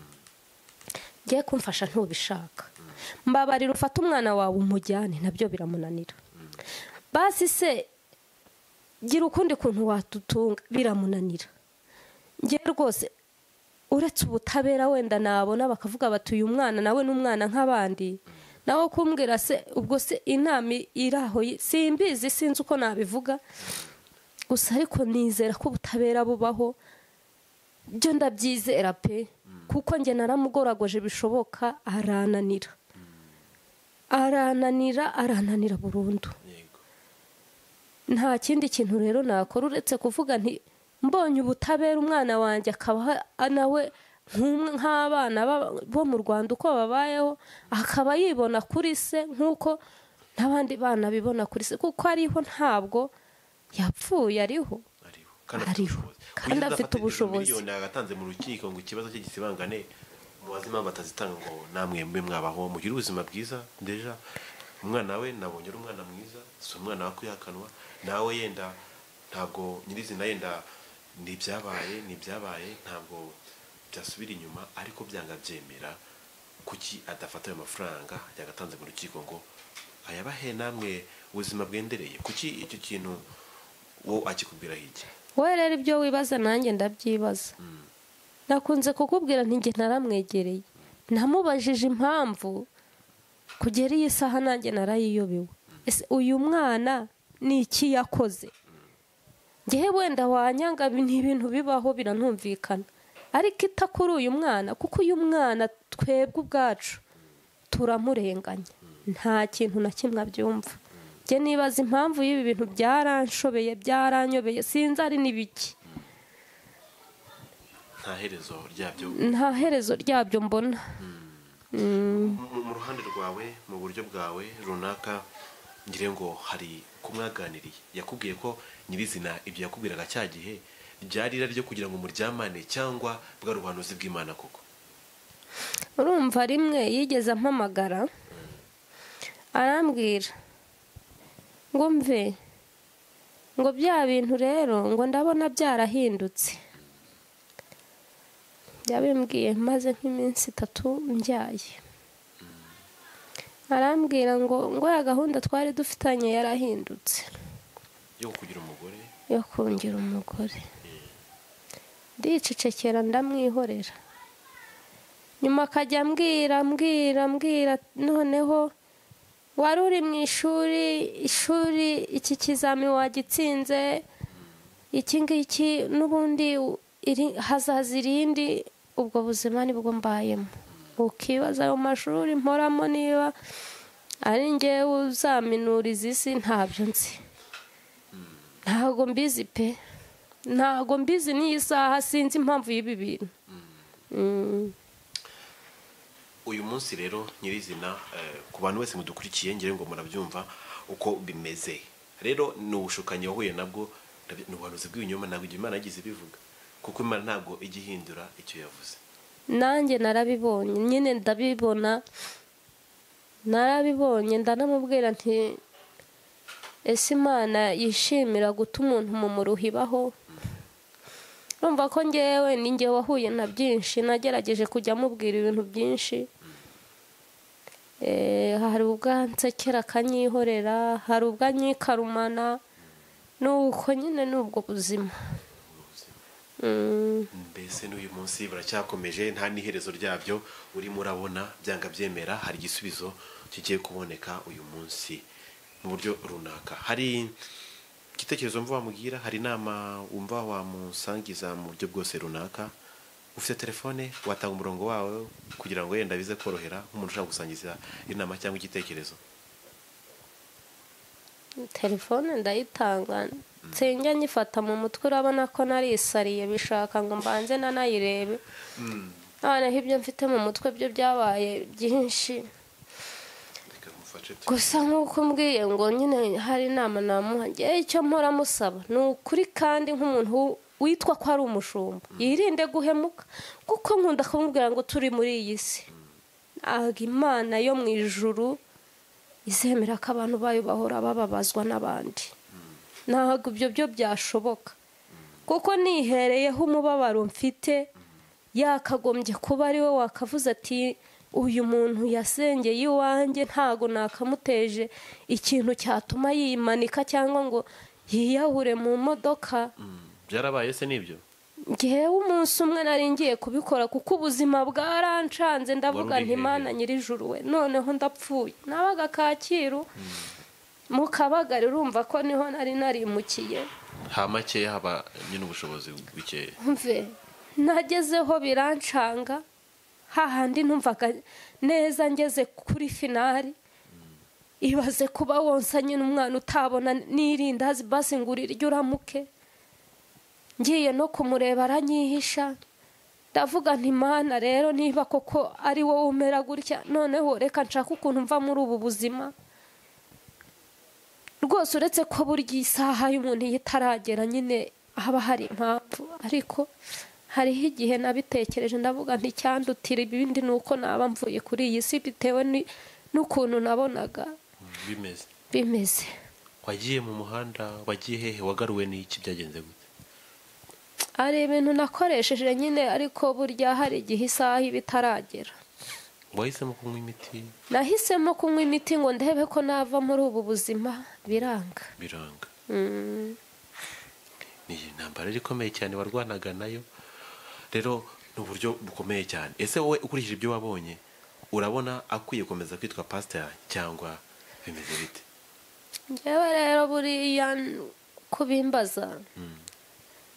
ngiye kumfasha ntubishaka, mbabarira ufate umwana wawe umujyane, nabyo biramunanira. Basi se gira ukundi kuntu watutunga, biramunanira. Ngiye rwose uretse ubutabera wenda nabona bakavuga bati uyu mwana nawe n'umwana nk'abandi, nawe kumbwira se ubwo se inama iraho simbizi, sinzi uko nabivuga gusa, ariko nizera ko ubutabera bubaho, byo ndabyizera pe, kuko njye naramugoragoje bishoboka arananira, arananira, arananira burundu. Nta kindi kintu rero nakora uretse kuvuga nti mbonye ubutabera umwana wanjye akaba nawe nk'abana bo mu Rwanda uko babayeho, akaba yibona kuri se nk'uko N'abandi bana bibona kuri se, kuko ariho, ntabwo yapfuye, ariho. Ariho kandi afite ubushobozi. Miliyoni agatanze mu rukiko ngo ikibazo cye gisibangane, mubaze impamvu atazitanga ngo namwe mbe mwabaho mugire ubuzima bwiza. Deja umwana we nabonye ari umwana mwiza, si umwana wa kwihakanwa nawe, yenda ntabwo nyirizina, yenda ni ibyabaye ntabwo byasubira inyuma, ariko byanga byemera kuki adafata ayo mafaranga yagatanze mu rukiko ngo ayabahe namwe ubuzima bwendereye? Kuki icyo kintu wo akikubwira hirya? Wowe rero ibyo wibaza nanjye ndabyibaza. Nakunze kukubwira nti njye naramwegereye, namubajije impamvu, kugera iyi saha nanjye narayiyobewe. Ese uyu mwana ni iki yakoze? Ngewe wenda wanyanga, ni ibintu bibaho, biranumvikana, ariko ita kuri uyu mwana, kuko uyu mwana twebwe ubwacu turamurenganya, nta kintu na kimwe abyumva. Njye nibaza impamvu y'ibi bintu, byaranshobeye, byaranyobeye, sinzi ari n'ibiki. Nta herezo ryabyo. Nta herezo ryabyo mbona. Mu ruhande rwawe, mu buryo bwawe runaka, ngire ngo hari kumwaganiriye, yakubwiye ko nyirizina ibyo yakubwiraga cya gihe ryari irari ryo kugira ngo muryamane, cyangwa bwari ubuhanuzi bw'Imana koko? Urumva, rimwe yigeze ampamagara arambwira ngo mve ngo bya bintu rero ngo ndabona byarahindutse. Yabimbwiye maze nk'iminsi 3 mbyaye, arambwira ngo ya gahunda twari dufitanye yarahindutse yo kugira umugore, yo kungira umugore. Ndicecekera, ndamwihorera. Nyuma akajya ambwira ambwira ambwira, noneho wari uri mu ishuri, ishuri iki kizami wagitsinze, iki ngiki n'ubundi hazaza irindi. Ubwo buzima nibwo mbayemo. Ukibaza ayo mashuri mporamo niba ari njyewe uzaminuriza isi, ntabyo nzi, ntabwo mbizi pe, ntabwo mbizi n'iyi saha, sinzi impamvu y'ibi bintu. Uyu munsi rero nyirizina, ku bantu wese mudukurikiye, ngire ngo murabyumva uko bimeze. Rero ni ubushukanyi wahuye nabwo, ni ubuhanuzi bw'ibinyoma, ntabwo ibyo Imana yagize ibivuga, kuko Imana ntabwo ijya ihindura icyo yavuze. Nanjye narabibonye nyine, ndabibona, narabibonye. Ndanamubwira nti ese Imana yishimira guta umuntu mu muruho ibaho? Urumva ko ngewe ni ngewe wahuye na byinshi, nagerageje kujya mubwira ibintu byinshi. Hari ubwo nsekera akanyihorera, hari ubwo anyikarumana, nuko nyine ni ubwo buzima. Mbese n'uyu munsi buracyakomeje, nta n'iherezo ryabyo urimo urabona. Byanga byemera hari igisubizo kigiye kuboneka uyu munsi mu buryo runaka. Hari igitekerezo wumva wamubwira? Hari inama wumva wamusangiza mu buryo bwose runaka? Ufite telefone, watanga umurongo wawe kugira ngo wenda bize korohera nk'umuntu ushaka gusangiza inama cyangwa igitekerezo. Telefone ndayitanga, nsenga nyifata mu mutwe, urabona ko narisariye, bishaka ngo mbanze nanayirebe. Noneho ibyo mfite mu mutwe byo byabaye byinshi. Reka mufashe Gusa nk'uko umbwiye ngo nyine hari inama namuha, ngewe icyo mpora musaba ni ukuri, kandi nk'umuntu witwa ko ari umushumba, yirinde guhemuka, kuko nkunda kumubwira ngo turi muri iyi si, ntabwo Imana yo mu ijuru izemera ko abantu bayo bahora bababazwa n'abandi. Ntabwo ibyo byo byashoboka, kuko nihereyeho umubabaro mfite, yakagombye kuba ari we wakavuze ati uyu muntu yasengeye iwanjye, ntago nakamuteje ikintu cyatuma yimanika cyangwa ngo yiyahure mu modoka. Byarabaye se nibyo? Ngewe umunsi umwe nari ngiye kubikora, kuko ubuzima bwarancanze, ndavuga Wari uri nti Mana hehe? Nyir'ijuru we, noneho ndapfuye. Nabaga Kacyiru mu Kabagari, urumva ko niho nari narimukiye. Ha makeya haba nyine ubushobozi bukeya. Mve nagezeho birancanga, hahandi numvaga neza ngeze kuri finale. Ibaze kuba wonsa nyine umwana utabona n'irindazi, basi ngo urirye uramuke. Ngiye no kumureba aranyihisha. Ndavuga nti Mana rero, niba koko ari wowe umera gutya, noneho reka nshake ukuntu mva muri ubu buzima. Rwose uretse ko burya isaha y'umuntu iyo itaragera nyine haba hari impamvu, ariko hariho igihe nabitekereje ndavuga nti icyandutira ibindi ni uko naba mvuye kuri iyi si bitewe n'ukuntu nabonaga bimeze. Wagiye mu muhanda, wagiye hehe, wagaruwe n'iki, byagenze gute? Hari ibintu nakoresheje nyine, ariko burya hari igihe isaha iba itaragera. Wahisemo kunywa imiti? Nahisemo kunywa imiti ngo ndebe ko nava muri ubu buzima, biranga. Biranga. Ni intambara ikomeye cyane warwanaga nayo. Rero ni uburyo bukomeye cyane. Ese wowe ukurikije ibyo wabonye, urabona akwiye gukomeza kwitwa pastor cyangwa bimeze bite? Njyewe rero buriya kubimbaza,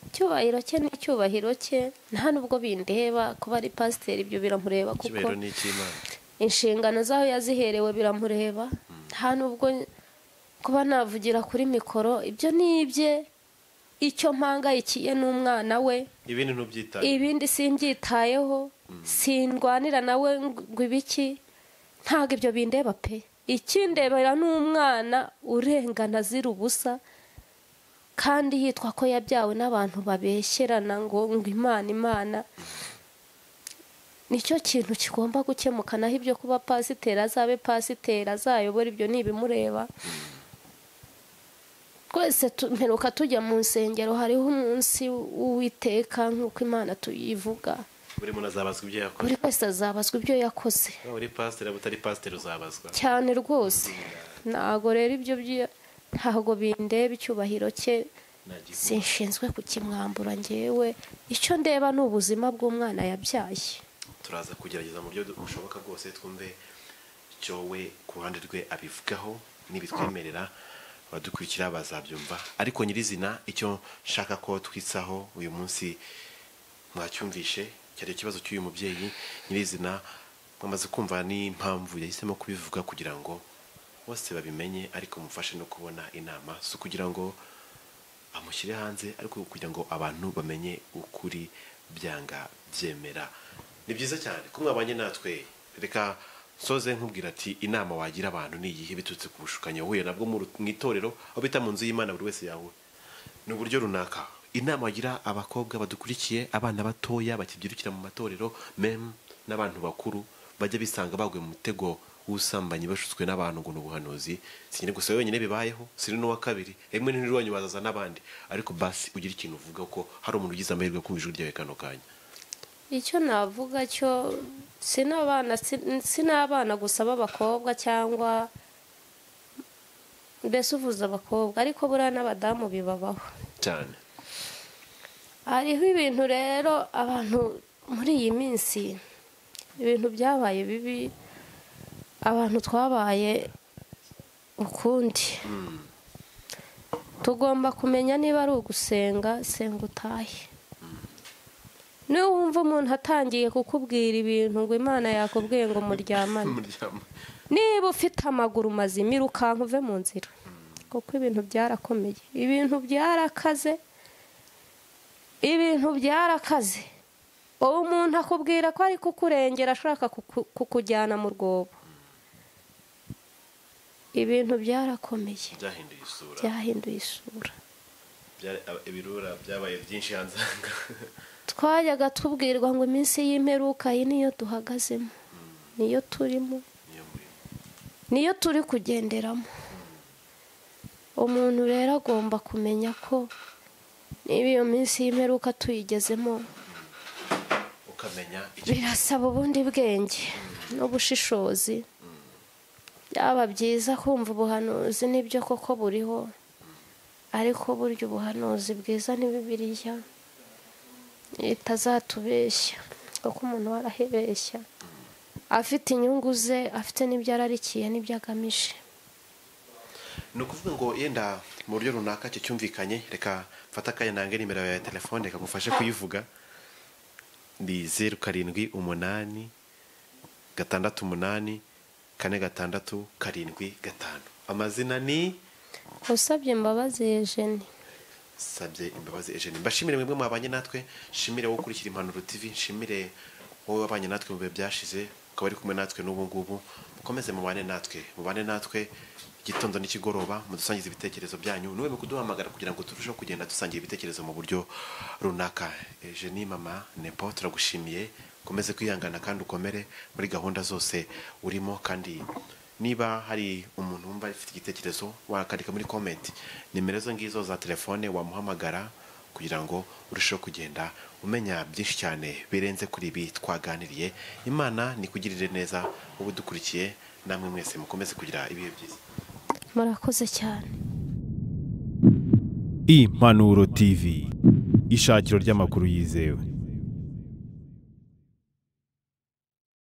icyubahiro cye ni icyubahiro cye, nta nubwo bindeba kuba ari pasiteri, ibyo biramureba kuko inshingano zaho yaziherewe biramureba. Nta nubwo kuba navugira kuri mikoro ibyo ni ibye, icyo mpangayikiye n'umwana we, ibindi ntubyitaye, ibindi simbyitayeho, sindwanira nawe ngo ibiki, ntabwo ibyo bindeba pe. Ikindebera n'umwana urengana azira ubusa, kandi yitwa ko yabyawe n'abantu babeshyerana ngo Imana Imana. Nicyo kintu kigomba gukemuka. Naho ibyo kuba pasiteri, azabe pasiteri, azayobora, ibyo ni ibimureba. Twese mperuka tujya mu nsengero, hariho umunsi w'Uwiteka nk'uko Imana tuyivuga. Buri muntu azabazwa ibyo yakoze. Buri wese azabazwa ibyo yakoze. Uri pasiteri utari pasiteri uzabazwa. Cyane rwose. Ntago rero ibyo ntago bindeba, icyubahiro cye sinshinzwe kukimwambura njyewe. Icyo ndeba ni ubuzima bw'umwana yabyaye. Turaza kugerageza mu buryo bushoboka bwose twumve icyo we ku ruhande rwe abivugaho, nibitwemerera abadukurikira bazabyumva. Ariko nyirizina icyo nshaka ko twitsaho uyu munsi mwacyumvishe cyari ikibazo cy'uyu mubyeyi. Nyirizina mwamaze kumva n'impamvu yahisemo kubivuga kugira ngo bose babimenye, ariko mufashe no kubona inama, si kugira ngo amushyire hanze, ariko kugira ngo abantu bamenye ukuri byanga byemera. Ni byiza cyane ko mwabanye natwe. Reka nsoze nkubwira ati inama wagira abantu ni iyihe biturutse ku bushukanyi wahuye nabwo mu itorero, aho bita mu nzu y'Imana buri wese yawe ni uburyo runaka. Inama wagira abakobwa badukurikiye, abana batoya bakibyirukira mu matorero, mem n'abantu bakuru bajya bisanga baguye mu mutego w'ubusambanyi bashutswe n'abantu ngo ni ubuhanuzi. Sinyine gusa wenyine bibayeho, siri n'uwa kabiri, rimwe n'irwanyu bazaza n'abandi, ariko basi ugira ikintu uvuga ko hari umuntu ugize amahirwe kumva ijwi ryawe kano kanya. Icyo navuga cyo sinabana gusa b'abakobwa cyangwa mbese uvuze abakobwa, ariko buriya n'abadamu bibabaho cyane. Hariho ibintu rero abantu muri iyi minsi, ibintu byabaye bibi, abantu twabaye ukundi. Tugomba kumenya niba ari ugusenga, senga utahe. Niba wumva umuntu atangiye kukubwira ibintu ngo Imana yakubwiye ngo muryamane, niba ufite amaguru mazima irukanka uve mu nzira, kuko ibintu byarakomeye, ibintu byarakaze, ibintu byarakaze. Umuntu akubwira ko ari kukurengera ashaka kukujyana mu rwobo. Ibintu byarakomeye, byahinduye isura, ibirura byabaye byinshi hanze. Twajyaga tubwirwa ngo iminsi y'imperuka iyi niyo duhagazemo, niyo turimo, niyo turi kugenderamo. Umuntu rero agomba kumenya ko niba iyo minsi y'imperuka tuyigezemo, birasaba ubundi bwenge n'ubushishozi. Byaba byiza kumva ubuhanuzi n'ibyo koko buriho, ariko burya ubuhanuzi bwiza ni Bibiliya itazatubeshya, kuko umuntu arahebeshya afite inyungu ze, afite n'ibyo ararikiye n'ibyo agamije. Ni ukuvuga ngo yenda mu buryo runaka cyo cyumvikanye. Reka mfate akanya nange nimero ya telefone, reka ngufashe kuyivuga. Ni 0 7 8 6 8 4 6 7 5. Amazina ni Usabye Imbabazi Eugenie. Sabye Imbabazi Eugenie. Mbashimire mwebwe mwabanye natwe, shimire wowe ukurikira Impanuro TV, nshimire wowe wabanye natwe mu bihe byashize, ukaba ari kumwe natwe n'ubu ngubu. Mukomeze mubane natwe, mubane natwe. Igitondo n'ikigoroba mudusangize ibitekerezo byanyu, niwe kuduhamagara kugira ngo turusheho kugenda dusangira ibitekerezo mu buryo runaka. Eugenie mama Nepo, turagushimiye, ukomeze kwihangana kandi ukomere muri gahunda zose urimo. Kandi niba hari umuntu wumva afite igitekerezo, wakandika muri comment nimero zo ngizo za telefone wamuhamagara kugira ngo urusheho kugenda umenya byinshi cyane birenze kuri ibi twaganiriye. Imana nikugirire neza ubu dukurikiye, namwe mwese mukomeze kugira ibihe byiza. Murakoze cyane. Impanuro TV, ishakiro ry'amakuru yizewe.